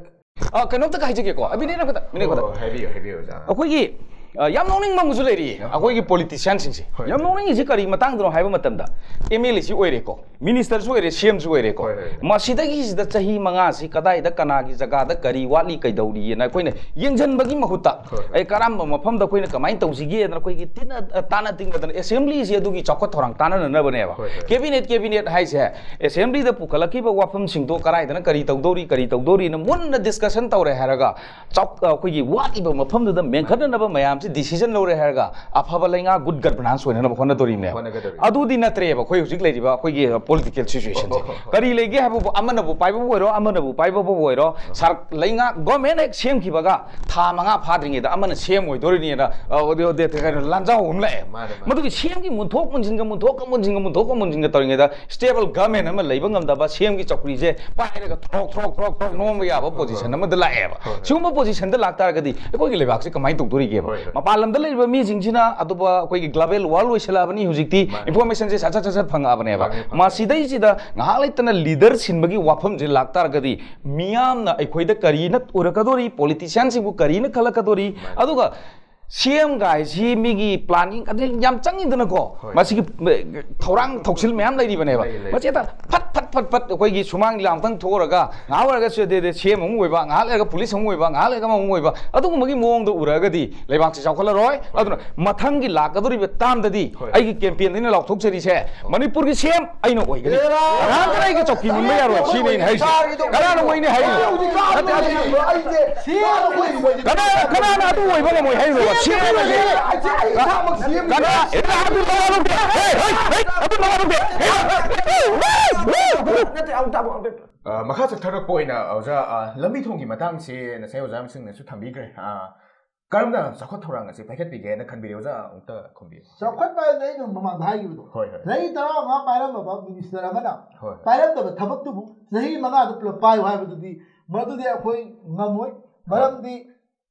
ꯑ, ꯀꯩꯅꯣꯝꯇ ꯍꯥꯏꯖꯒꯦꯀꯣ, ꯑ, ꯃꯤꯅꯤꯠ ꯑꯃꯈꯛꯇ, ꯃꯤꯅꯤꯠ ꯑꯃꯈꯛꯇ꯫ ꯑꯣ, ꯍꯥꯏꯕꯤꯌꯨ, ꯍꯥꯏꯕꯤꯌꯨ, ꯑꯣꯖꯥ꯫ ꯑꯩꯈꯣꯏꯒꯤ, ꯑ, ꯌꯥꯝ ꯅꯣꯛꯅꯤꯡꯕ ꯑꯃꯁꯨ ꯂꯩꯔꯤꯌꯦ, ꯑ, ꯑꯩꯈꯣꯏꯒꯤ ꯄꯣꯂꯤꯇꯤꯁꯤꯌꯥꯟꯁꯤꯡꯁꯦ꯫ ꯍꯣꯏ꯫ ꯌꯥꯝ ꯅꯣꯛꯅꯤꯡꯉꯤꯁꯤ ꯀꯔꯤ ꯃꯇꯥꯡꯗꯅꯣ ꯍꯥꯏꯕ ꯃꯇꯝꯗ, ꯑꯦꯝ ꯑꯦꯜ ꯑꯦꯁꯨ ꯑꯣꯏꯔꯦꯀꯣ, ꯃꯤꯅꯤꯁꯇꯔꯁꯨ ꯑꯣꯏꯔꯦ, ꯁꯤ ꯑꯦꯝꯁꯨ ꯑꯣꯏꯔꯦꯀꯣ꯫ ꯍꯣꯏ, ꯍꯣꯏ, ꯍꯣꯏ꯫ ꯃꯁꯤꯗꯒꯤꯁꯤꯗ ꯆꯍꯤ ꯃꯉꯥꯁꯤ ꯀꯗꯥꯏꯗ, ꯀꯅꯥꯒꯤ ꯖꯒꯥꯗ ꯀꯔꯤ ꯋꯥꯠꯂꯤ, ꯀꯩꯗꯧꯔꯤꯑꯅ ꯑꯩꯈꯣꯏꯅ ꯌꯦꯡꯁꯤꯟꯕꯒꯤ ꯃꯍꯨꯠꯇ, ꯍꯣꯏ, ꯍꯣꯏ꯫ ꯑꯩ ꯀꯔꯝꯕ ꯃꯐꯝꯗ ꯑꯩꯈꯣꯏꯅ ꯀꯃꯥꯏꯅ ꯇꯧꯁꯤꯒꯦꯗꯅ ꯑꯩꯈꯣꯏꯒꯤ ꯇꯤꯟꯅ, ꯑ, ꯇꯥꯟꯅ ꯇꯤꯡꯅꯗꯅ ꯑꯦꯁꯦꯝꯕ꯭ꯂꯤꯁꯤ ꯑꯗꯨꯒꯤ ꯆꯥꯎꯈꯠ ꯊꯧꯔꯥꯡ ꯇꯥꯟꯅꯅꯅꯕꯅꯦꯕ꯫ ꯍꯣꯏ, ꯍꯣꯏ꯫ ꯀꯦꯕꯤꯅꯦꯠ, ꯀꯦꯕꯤꯅꯦꯠ ꯍꯥꯏꯁꯦ ꯑꯦꯁꯦꯝꯕ꯭ꯂꯤꯗ ꯄꯨꯈꯠꯂꯛꯈꯤꯕ ꯋꯥꯐꯝꯁꯤꯡꯗꯣ ꯀꯗꯥꯏꯗꯅ ꯀꯔꯤ ꯇꯧꯗꯧꯔꯤ, ꯀꯔꯤ ꯇꯧꯗꯧꯔꯤꯅ ꯃꯨꯟꯅ ꯗꯤꯁꯀꯁꯟ ꯇꯧꯔꯦ ꯍꯥꯏꯔꯒ ꯆꯥꯎ-, ꯑꯩꯈꯣꯏꯒꯤ ꯋꯥꯠꯂꯤꯕ ꯃꯐꯝꯗꯨꯗ ꯃꯦꯟꯈꯠꯅꯅꯕ ꯃꯌꯥꯝꯁꯤ ꯗꯤꯁꯤꯖꯟ ꯂꯧꯔꯦ ꯍꯥꯏꯔꯒ ꯑꯐꯕ ꯂꯩꯉꯥꯛ, ꯒꯨꯗ ꯒꯕꯔꯅꯥꯟꯁ ꯑꯣꯏꯅꯅꯕ ꯍꯣꯠꯅꯗꯣꯔꯤꯕꯅꯦꯕ꯫ ꯍꯣꯠꯅꯒꯗꯧꯔꯤꯕꯅꯤ꯫ ꯑꯗꯨꯗꯤ ꯅꯠꯇ꯭ꯔꯦꯕ ꯑꯩꯈꯣꯏ ꯍꯧꯖꯤꯛ ꯂꯩꯔꯤꯕ ꯑꯩꯈꯣꯏꯒꯤ ꯄꯣꯂꯤꯇꯤꯀꯦꯜ ꯁꯤꯆꯨꯋꯦꯁꯟꯁꯦ꯫ ꯍꯣꯏ, ꯍꯣꯏ, ꯍꯣꯏ꯫ ꯀꯔꯤ ꯂꯩꯒꯦ ꯍꯥꯏꯕꯕꯨ ꯑꯃꯅꯕꯨ ꯄꯥꯏꯕꯕꯨ ꯑꯣꯏꯔꯣ, ꯑꯃꯅꯕꯨ ꯄꯥꯏꯕꯕꯨ ꯑꯣꯏꯔꯣ, ꯁꯥꯔ, ꯂꯩꯉꯥꯛ ꯒꯣꯔꯃꯦꯟ ꯍꯦꯛ ꯁꯦꯝꯈꯤꯕꯒ ꯊꯥ ꯃꯉꯥ ꯐꯥꯗ꯭ꯔꯤꯉꯩꯗ ꯑꯃꯅ ꯁꯦꯝ ꯑꯣꯏꯗꯣꯔꯤꯅꯦꯅ, ꯑ, ꯑꯗꯨ, ꯑꯗꯨ, ꯀꯩꯅꯣ, ꯂꯥꯟꯖꯥꯎ ꯑꯃ ꯂꯥꯛꯑꯦ꯫ ꯃꯥꯅꯦ, ꯃꯥꯅꯦ꯫ ꯃꯗꯨꯒꯤ ꯁꯤ ꯑꯦꯝꯒꯤ ꯃꯨꯟꯊꯣꯛ ꯃꯨꯟꯁꯤꯟꯒ, ꯃꯨꯟꯊꯣꯛꯀ ꯃꯨꯟꯁꯤꯟꯒ, ꯃꯨꯟꯊꯣꯛꯀ ꯃꯨꯟꯁꯤꯟꯒ ꯇꯧꯔꯤꯉꯩꯗ ꯁ꯭ꯇꯦꯕꯜ ꯒꯚꯔꯟꯃꯦꯟ ꯑꯃ ꯂꯩꯕ ꯉꯝꯗꯕ, ꯁꯤ ꯑꯦꯝꯒꯤ ꯆꯧꯀ꯭ꯔꯤꯁꯦ ꯄꯥꯏꯔꯒ ꯊ꯭ꯔꯣꯛ, ꯊ꯭ꯔꯣꯛ, ꯊ꯭ꯔꯣꯛ, ꯊ꯭ꯔꯣꯛ ꯅꯣꯝꯕ ꯌꯥꯕ ꯄꯣꯖꯤꯁꯟ ꯑꯃꯗ ꯂꯥꯛꯑꯦꯕ꯫ ꯍꯣꯏ, ꯍꯣꯏ꯫ ꯁꯤꯒꯨꯝꯕ ꯄꯣꯖꯤꯁꯟꯗ ꯂꯥꯛꯇꯥꯔꯒꯗꯤ ꯑꯩꯈꯣꯏꯒꯤ ꯂꯩꯕꯥꯛꯁꯤ ꯀꯃꯥꯏꯅ ꯇꯧꯗꯣꯔꯤꯒꯦꯕ? ꯍꯣꯏ, ꯍꯣꯏ꯫ ꯃꯄꯥꯟ ꯂꯝꯗ ꯂꯩꯔꯤꯕ ꯃꯤꯁꯤꯡꯁꯤꯅ, ꯑꯗꯨꯕꯨ ꯑꯩꯈꯣꯏꯒꯤ ꯒ꯭ꯂꯣꯕꯦꯜ ꯋꯥꯔꯜ ꯑꯣꯏꯁꯜꯂꯛꯑꯕꯅꯤ ꯍꯧꯖꯤꯛꯇꯤ, ꯃꯥꯅꯦ꯫ ꯏꯟꯐꯣꯔꯃꯦꯁꯟꯁꯦ ꯁꯠ ꯁꯠ ꯁꯠ ꯁꯠ ꯐꯪꯉꯛꯑꯕꯅꯦꯕ꯫ ꯐꯪꯉꯦ, ꯐꯪꯉꯦ꯫ ꯃꯁꯤꯗꯩꯁꯤꯗ ꯉꯥꯏꯍꯥꯛ ꯂꯩꯇꯅ ꯂꯤꯗꯔ ꯁꯤꯟꯕꯒꯤ ꯋꯥꯐꯝꯁꯦ ꯂꯥꯛꯇꯥꯔꯒꯗꯤ ꯃꯤꯌꯥꯝꯅ ꯑꯩꯈꯣꯏꯗ ꯀꯔꯤꯅ ꯎꯔꯛꯀꯗꯣꯔꯤ, ꯄꯣꯂꯤꯇꯤꯁꯤꯌꯥꯟꯁꯤꯡꯕꯨ ꯀꯔꯤꯅ ꯈꯜꯂꯛꯀꯗꯣꯔꯤ, ꯃꯥꯅꯦ꯫ ꯑꯗꯨꯒ ꯁꯤ ꯑꯦꯝ ꯒꯥꯏꯁꯤ ꯃꯤꯒꯤ ꯄ꯭ꯂꯥꯅꯤꯡ ꯑꯗꯩ ꯌꯥꯝ ꯆꯪꯉꯤꯗꯅꯀꯣ꯫ ꯍꯣꯏ꯫ ꯃꯁꯤꯒꯤ, ꯑꯦ, ꯊꯧꯔꯥꯡ ꯊꯧꯁꯤꯜ ꯃꯌꯥꯝ ꯂꯩꯔꯤꯕꯅꯦꯕ꯫ ꯂꯩ, ꯂꯩ꯫ ꯃꯁꯤ ꯍꯦꯛꯇ ꯐꯠ ꯐꯠ ꯐꯠ ꯐꯠ ꯑꯩꯈꯣꯏꯒꯤ ꯁꯨꯃꯥꯡ ꯂꯤꯂꯥ ꯑꯃꯇꯪ ꯊꯣꯛꯎꯔꯒ ꯉꯥꯏꯍꯥꯛ ꯑꯣꯏꯔꯒ ꯁꯤ ꯑꯗꯩꯗꯤ ꯁꯤ ꯑꯦꯝ ꯑꯃꯨꯛ ꯑꯣꯏꯕ, ꯉꯥꯏꯍꯥꯛ ꯂꯩꯔꯒ ꯄꯨꯂꯤꯁ ꯑꯃꯨꯛ ꯑꯣꯏꯕ, ꯉꯥꯏꯍꯥꯛ ꯂꯩꯔꯒ ꯑꯃꯃꯨꯛ ꯑꯣꯏꯕ, ꯑꯗꯨꯒꯨꯝꯕꯒꯤ ꯃꯑꯣꯡꯗ ꯎꯔꯛꯑꯒꯗꯤ ꯂꯩꯕꯥꯛꯁꯤ ꯆꯥꯎꯈꯠꯂꯔꯣꯏ꯫ ꯑꯗꯨꯅ ꯃꯊꯪꯒꯤ ꯂꯥꯛꯀꯗꯧꯔꯤꯕ ꯇꯥꯝꯗꯗꯤ ꯍꯣꯏ꯫ ꯑꯩꯒꯤ ꯀꯦꯝꯄꯦꯟꯗ ꯑꯩꯅ ꯂꯥꯎꯊꯣꯛꯆꯔꯤꯁꯦ, ꯃꯅꯤꯄꯨꯔꯒꯤ ꯁꯤ ꯑꯦꯝ ꯑꯩꯅ ꯑꯣꯏꯒꯅꯤ꯫ ꯀꯅꯥꯝꯇꯅ ꯑꯩꯒꯤ ꯆꯧꯀꯤ ꯃꯨꯟꯕ ꯌꯥꯔꯣꯏ꯫ ꯁꯤꯅꯤ ꯑꯩꯅ ꯍꯥꯏꯔꯤꯁꯦ꯫ ꯀꯅꯥꯅ ꯑꯣꯏꯅꯤ ꯍꯥꯏꯔꯤꯅꯣ? ꯅꯠꯇꯦ, ꯑꯗꯨ ꯀꯅꯥ-, ꯀꯅꯥꯅ ꯑꯗꯨ ꯑꯣꯏꯕ ꯉꯝꯃꯣꯏ ꯍꯥꯏꯔꯤꯅꯣꯕ? ꯁꯤ ꯑꯩꯅ ꯍꯥꯏꯁꯦ꯫ ꯀꯅꯥ? ꯑꯦ, ꯑꯗꯨ ꯅꯋꯥ ꯂꯧꯗꯦ꯫ ꯍꯦ, ꯍꯦ, ꯍꯦ, ꯑꯗꯨ ꯅꯋꯥ ꯂꯧꯗꯦ꯫ ꯍꯦ, ꯍꯦ, ꯍꯦ, ꯍꯦ꯫ ꯑ, ꯃꯈꯥ ꯆꯠꯊꯔꯛꯄ ꯑꯣꯏꯅ ꯑꯣꯖꯥ, ꯑ, ꯂꯝꯕꯤ ꯊꯣꯡꯒꯤ ꯃꯇꯥꯡꯁꯦ ꯉꯁꯥꯏ ꯑꯣꯖꯥꯁꯤꯡꯅꯁꯨ ꯊꯝꯕꯤꯈ꯭ꯔꯦ꯫ ꯑ, ꯀꯔꯝꯅ ꯆꯥꯎꯈꯠ ꯊꯧꯔꯥꯡ ꯑꯁꯤ ꯄꯥꯏꯈꯠꯄꯤꯒꯦꯅ ꯈꯟꯕꯤꯔꯦ? ꯑꯣꯖꯥ, ꯑꯃꯨꯛꯇ ꯈꯨꯝꯕꯤꯌꯨ꯫ ꯆꯥꯎꯈꯠꯄ ꯍꯥꯏꯕꯗꯤ ꯑꯩꯅ ꯃꯃꯥꯡꯗ ꯍꯥꯏꯈꯤꯕꯗꯣ, ꯍꯣꯏ, ꯍꯣꯏ꯫ ꯆꯍꯤ ꯇꯔꯥꯃꯉꯥ ꯄꯥꯏꯔꯝꯃꯕ ꯃꯤꯅꯤꯁꯇꯔ ꯑꯃꯅ ꯍꯣꯏ, ꯍꯣꯏ꯫ ꯄꯥꯏꯔꯝꯗꯕ ꯊꯕꯛꯇꯨꯕꯨ ꯆꯍꯤ ꯃꯉꯥꯗ ꯄꯨꯂꯞ ꯄꯥꯏꯌꯨ ꯍꯥꯏꯕꯗꯨꯗꯤ, ꯃꯗꯨꯗꯤ ꯑꯩꯈꯣꯏ ꯉꯝꯃꯣꯏ꯫ ꯃꯔꯝꯗꯤ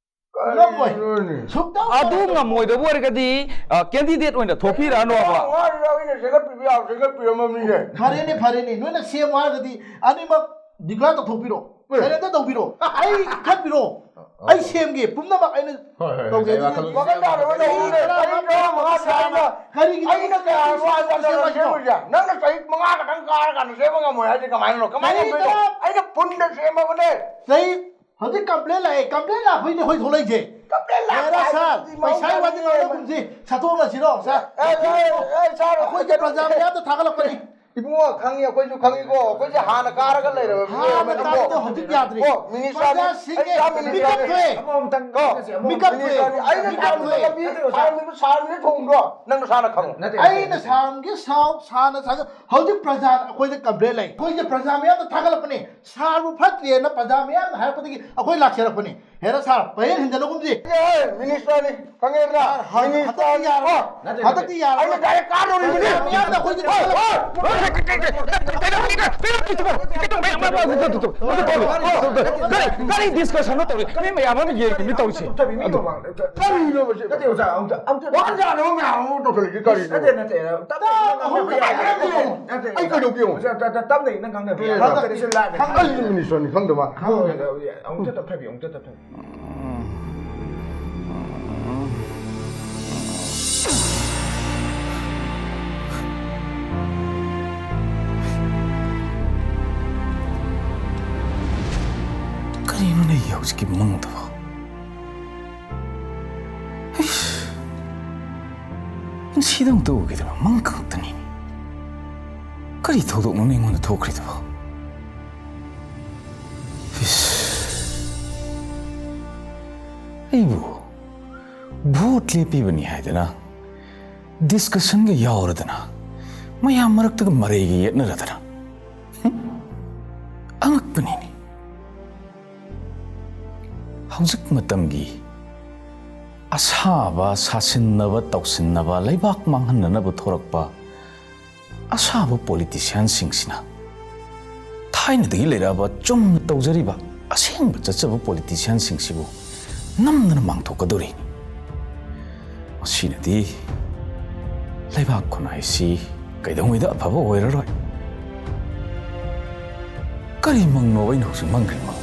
ꯉꯝꯃꯣꯏ꯫ ꯀꯔꯤꯅꯣꯅꯦ? ꯁꯨꯛꯇꯧ ꯑꯗꯨ ꯉꯝꯃꯣꯏꯗꯕ ꯑꯣꯏꯔꯒꯗꯤ, ꯑ, ꯀꯦꯟꯗꯤꯗꯦꯠ ꯑꯣꯏꯅ ꯊꯣꯛꯄꯤꯔꯛꯑꯅꯣꯕ꯫ ꯋꯥꯔꯤꯗꯣ ꯑꯩꯅ ꯆꯦꯟꯈꯠꯄꯤꯕ ꯌꯥꯕ ꯆꯦꯟꯈꯠꯄꯤꯔꯝꯃꯕꯅꯤꯅꯦ꯫ ꯐꯔꯦꯅꯦ, ꯐꯔꯦꯅꯦ, ꯅꯣꯏꯅ ꯁꯦꯝꯃꯨ ꯍꯥꯏꯔꯒꯗꯤ ꯑꯅꯤꯃꯛ ꯗꯤꯀ꯭ꯂꯦꯌꯔ ꯇꯧꯊꯣꯛꯄꯤꯔꯣ꯫ ꯍꯣꯏ꯫ ꯁꯔꯦꯟꯗꯔ ꯇꯧꯕꯤꯔꯣ꯫ ꯑꯩ ꯈꯟꯕꯤꯔꯣ꯫ ꯑꯣ꯫ ꯑꯩ ꯁꯦꯝꯒꯦ, ꯄꯨꯝꯅꯃꯛ ꯑꯩꯅ ꯍꯣꯏ, ꯍꯣꯏ, ꯇꯧꯒꯦ꯫ ꯍꯣꯏ, ꯑꯗꯨꯗꯤ ꯋꯥꯈꯜ ꯇꯥꯗꯕ ꯆꯍꯤ ꯇꯧꯅꯨꯅꯦ꯫ ꯇꯔꯥ ꯆꯍꯤ ꯇꯔꯥꯃꯉꯥ ꯁꯥꯡꯅ ꯀꯔꯤꯒꯤꯅꯣ ꯑꯩꯅ ꯀꯌꯥ ꯁꯦꯝꯃꯛꯏꯁꯤꯕꯣ? ꯋꯥ ꯌꯥꯝꯅ ꯁꯦꯝꯃꯣꯏꯁꯦ? ꯅꯪꯅ ꯆꯍꯤ ꯃꯉꯥ ꯈꯛꯇꯪ ꯀꯥꯔꯀꯥꯟꯗ ꯁꯦꯝꯕ ꯉꯝꯃꯣꯏ ꯍꯥꯏꯁꯦ ꯀꯃꯥꯏꯅꯅꯣ? ꯀꯃꯥꯏꯅ ꯆꯍꯤ ꯉꯝꯗꯣꯏꯅꯣ? ꯇꯔꯥ ꯑꯩꯅ ꯄꯨꯟꯅ ꯁꯦꯝꯃꯕꯅꯦ꯫ ꯆꯍꯤ ꯍꯧꯖꯤꯛ ꯀꯝꯄ꯭ꯂꯦꯟ ꯂꯥꯛꯑꯦ, ꯀꯝꯄ꯭ꯂꯦꯟ ꯂꯥꯛꯄꯩꯅꯦ ꯑꯩꯈꯣꯏ ꯊꯣꯛꯂꯛꯏꯁꯦ꯫ ꯀꯝꯄ꯭ꯂꯦꯟ ꯂꯥꯛꯄ ꯍꯦꯔꯥ ꯁꯥꯔ, ꯍꯥꯏꯕꯁꯤꯗꯤ ꯄꯩꯁꯥꯒꯤ ꯋꯥꯗꯤ ꯃꯍꯧꯁꯥꯅꯤ꯫ ꯉꯥꯡꯅꯒꯨꯝꯁꯤ, ꯁꯠꯇꯣꯛꯑꯁꯤꯔꯣ, ꯁꯥꯔ? ꯑꯦ, ꯑꯦ, ꯑꯦ, ꯁꯥꯔ, ꯑꯩꯈꯣꯏꯒꯤ ꯄ꯭ꯔꯖꯥ ꯃꯌꯥꯝꯗ ꯊꯥꯒꯠꯂꯛꯄꯅꯤ꯫ ꯏꯕꯨꯡꯉꯣ, ꯈꯪꯉꯤ, ꯑꯩꯈꯣꯏꯁꯨ ꯈꯪꯉꯤꯀꯣ, ꯑꯩꯈꯣꯏꯁꯦ ꯍꯥꯟꯅ ꯀꯥꯔꯒ ꯂꯩꯔꯕ ꯃꯤꯑꯣꯏ ꯍꯥꯟꯅ ꯑꯃꯅꯤꯀꯣ꯫ ꯀꯥꯕꯗ ꯍꯧꯖꯤꯛ ꯌꯥꯗ꯭ꯔꯤ꯫ ꯀꯣ, ꯃꯤꯅꯤꯁꯇꯔꯅꯤ, ꯄ꯭ꯔꯖꯥꯁꯤꯡꯒꯤ ꯑꯩ ꯄ꯭ꯔꯥꯏꯝ ꯃꯤꯅꯤꯁꯇꯔꯅꯤ꯫ ꯃꯤꯀꯞ ꯊꯣꯛꯑꯦ꯫ ꯑꯃꯃꯝꯇꯪ ꯀꯣ, ꯉꯥꯡꯅꯁꯦ, ꯑꯃꯃꯝꯇꯪ ꯃꯤꯀꯞ ꯊꯣꯛꯑꯦ꯫ ꯃꯤꯅꯤꯁꯇꯔꯅꯤ, ꯑꯩꯅ ꯃꯤꯀꯞ ꯊꯣꯛꯑꯦ꯫ ꯁꯥꯔꯃꯤꯗ ꯁꯥꯔꯃꯤꯗ ꯊꯣꯡꯗ꯭ꯔꯣ? ꯅꯪ ꯅꯁꯥꯅ ꯈꯪꯉꯣ꯫ ꯅꯠꯇꯦ, ꯅꯠꯇꯦ, ꯑꯩꯅ ꯅꯠꯇꯦ꯫ ꯁꯥꯔꯝꯒꯦ ꯁꯥꯎ, ꯁꯥꯔꯅ ꯁꯥꯒ-, ꯍꯧꯖꯤꯛ ꯄ꯭ꯔꯖꯥꯅ ꯑꯩꯈꯣꯏꯗ ꯀꯝꯄ꯭ꯂꯦꯟ ꯂꯩ꯫ ꯑꯩꯈꯣꯏꯁꯦ ꯄ꯭ꯔꯖꯥ ꯃꯌꯥꯝꯅ ꯊꯥꯒꯠꯂꯛꯄꯅꯦ꯫ ꯁꯥꯔꯕꯨ ꯐꯠꯇ꯭ꯔꯦꯅ ꯄ꯭ꯔꯖꯥ ꯃꯌꯥꯝꯅ ꯍꯥꯏꯔꯛꯄꯗꯒꯤ ꯑꯩꯈꯣꯏ ꯂꯥꯛꯆꯔꯛꯄꯅꯦ꯫ ꯍꯦꯔꯥ ꯁꯥꯔ, ꯄꯪꯍꯦꯟ ꯍꯦꯟꯖꯜꯂꯒꯨꯝꯁꯤ꯫ ꯑꯦ, ꯃꯤꯅꯤꯁꯇꯔꯅꯤ, ꯈꯪꯉꯦꯗꯅ? ꯁꯥꯔ, ꯍꯟ-, ꯃꯤꯅꯤꯁꯇꯔꯅꯤ꯫ ꯍꯟꯗꯛꯇꯤ ꯌꯥꯔꯣꯏ꯫ ꯑꯣ, ꯅꯠꯇꯦ, ꯅꯠꯇꯦ꯫ ꯑꯩꯅ ꯗꯥꯏꯔꯦꯛ ꯀꯥꯗꯧꯔꯤꯕꯅꯤ꯫ ꯄ꯭ꯔꯖꯥ ꯃꯌꯥꯝꯅ ꯑꯩꯈꯣꯏꯗ ꯍꯣꯏ, ꯊꯥꯒꯠꯂꯛꯄꯅꯦ꯫ ꯍꯣꯏ, ꯍꯣꯏ, ꯀꯩꯅꯣ, ꯀꯩꯅꯣ, ꯀꯩꯅꯣ, ꯀꯩꯅꯣ, ꯀꯩꯅꯣ, ꯀꯩꯅꯣ, ꯀꯩꯅꯣ, ꯀꯩꯅꯣ, ꯀꯩꯅꯣ, ꯀꯔꯤ, ꯀꯔꯤ ꯗꯤꯁꯀꯁꯟꯅꯣ ꯇꯧꯔꯤ? ꯃꯤ ꯃꯌꯥꯝ ꯑꯃ ꯌꯦꯡꯉꯤꯅꯤ ꯇꯧꯔꯤꯁꯦ꯫ ꯀꯔꯤꯅꯣ ꯃꯁꯤ? ꯅꯠꯇꯦ, ꯑꯣꯖꯥ, ꯑꯝꯇ, ꯑꯝꯇ ꯋꯥ ꯌꯥꯗꯕ ꯃꯌꯥꯝ ꯑꯃ ꯇꯧꯁꯜꯂꯛꯏꯁꯦ ꯀꯔꯤꯅꯣ? ꯅꯠꯇꯦ, ꯅꯠꯇꯦ, ꯇꯞꯅ ꯇꯞꯅ ꯑꯍꯨꯝ ꯉꯥꯡꯅꯕ ꯌꯥꯏ꯫ ꯅꯠꯇꯦ, ꯅꯠꯇꯦ, ꯑꯩ ꯀꯩꯗꯧꯒꯦ ꯌꯦꯡꯉꯨ꯫ ꯑꯣꯖꯥ, ꯇꯞ-, ꯇꯞ-, ꯇꯞꯅ ꯅꯪ ꯉꯥꯡꯅꯕ ꯌꯥꯏ꯫ ꯈꯪꯗꯦ꯫ ꯀꯔꯤꯁꯨ ꯂꯥꯟꯅ ꯑꯩ ꯃꯤꯅꯤꯁꯇꯔꯅꯤ ꯈꯪꯗꯕ꯫ ꯈꯪꯗꯦ, ꯑꯝꯇ ꯇꯞꯊꯕꯤꯌꯨ, ꯑꯝꯇ ꯇꯞꯊꯕꯤꯌꯨ꯫ ꯍꯧꯖꯤꯛꯀꯤ ꯃꯪꯗꯨꯕꯣ? ꯏꯁ, ꯄꯨꯟꯁꯤꯗ ꯑꯃꯨꯛꯇ ꯎꯈꯤꯗꯕ ꯃꯪ ꯈꯛꯇꯅꯤ꯫ ꯀꯔꯤ ꯊꯧꯗꯣꯛꯅꯣꯅꯦ ꯑꯩꯉꯣꯟꯗ ꯊꯣꯛꯈ꯭ꯔꯤꯗꯨꯕꯣ? ꯏꯁ, ꯑꯩꯕꯨ ꯚꯣꯠ ꯂꯦꯞꯄꯤꯕꯅꯤ ꯍꯥꯏꯗꯅ ꯗꯤꯁꯀꯁꯟꯒ ꯌꯥꯎꯔꯗꯅ, ꯃꯌꯥꯝ ꯃꯔꯛꯇꯒ ꯃꯔꯩꯒ ꯌꯦꯠꯅꯔꯗꯅ, ꯍꯨꯝ, ꯑꯉꯛꯄꯅꯤꯅꯦ꯫ ꯍꯧꯖꯤꯛ ꯃꯇꯝꯒꯤ ꯑꯁꯥꯕ, ꯁꯥꯁꯤꯟꯅꯕ, ꯇꯧꯁꯤꯟꯅꯕ, ꯂꯩꯕꯥꯛ ꯃꯥꯡꯍꯟꯅꯅꯕ ꯊꯣꯔꯛꯄ ꯑꯁꯥꯕ ꯄꯣꯂꯤꯇꯤꯁꯤꯌꯥꯟꯁꯤꯡꯁꯤꯅ ꯊꯥꯏꯅꯗꯒꯤ ꯂꯩꯔꯛꯑꯕ ꯆꯨꯝꯅ ꯇꯧꯖꯔꯤꯕ ꯑꯁꯦꯡꯕ ꯆꯠꯆꯕ ꯄꯣꯂꯤꯇꯤꯁꯤꯌꯥꯟꯁꯤꯡꯁꯤꯕꯨ ꯅꯝꯗꯅ ꯃꯥꯡꯊꯣꯛꯀꯗꯧꯔꯤ꯫ ꯃꯁꯤꯅꯗꯤ ꯂꯩꯕꯥꯛ ꯈꯨꯟꯅꯥꯏꯁꯤ ꯀꯩꯗꯧꯉꯩꯗ ꯑꯐꯕ ꯑꯣꯏꯔꯔꯣꯏ꯫ ꯀꯔꯤ ꯃꯪꯅꯣ ꯑꯩꯅ ꯍꯧꯖꯤꯛ ꯃꯪꯈ꯭ꯔꯤ ꯃꯪ?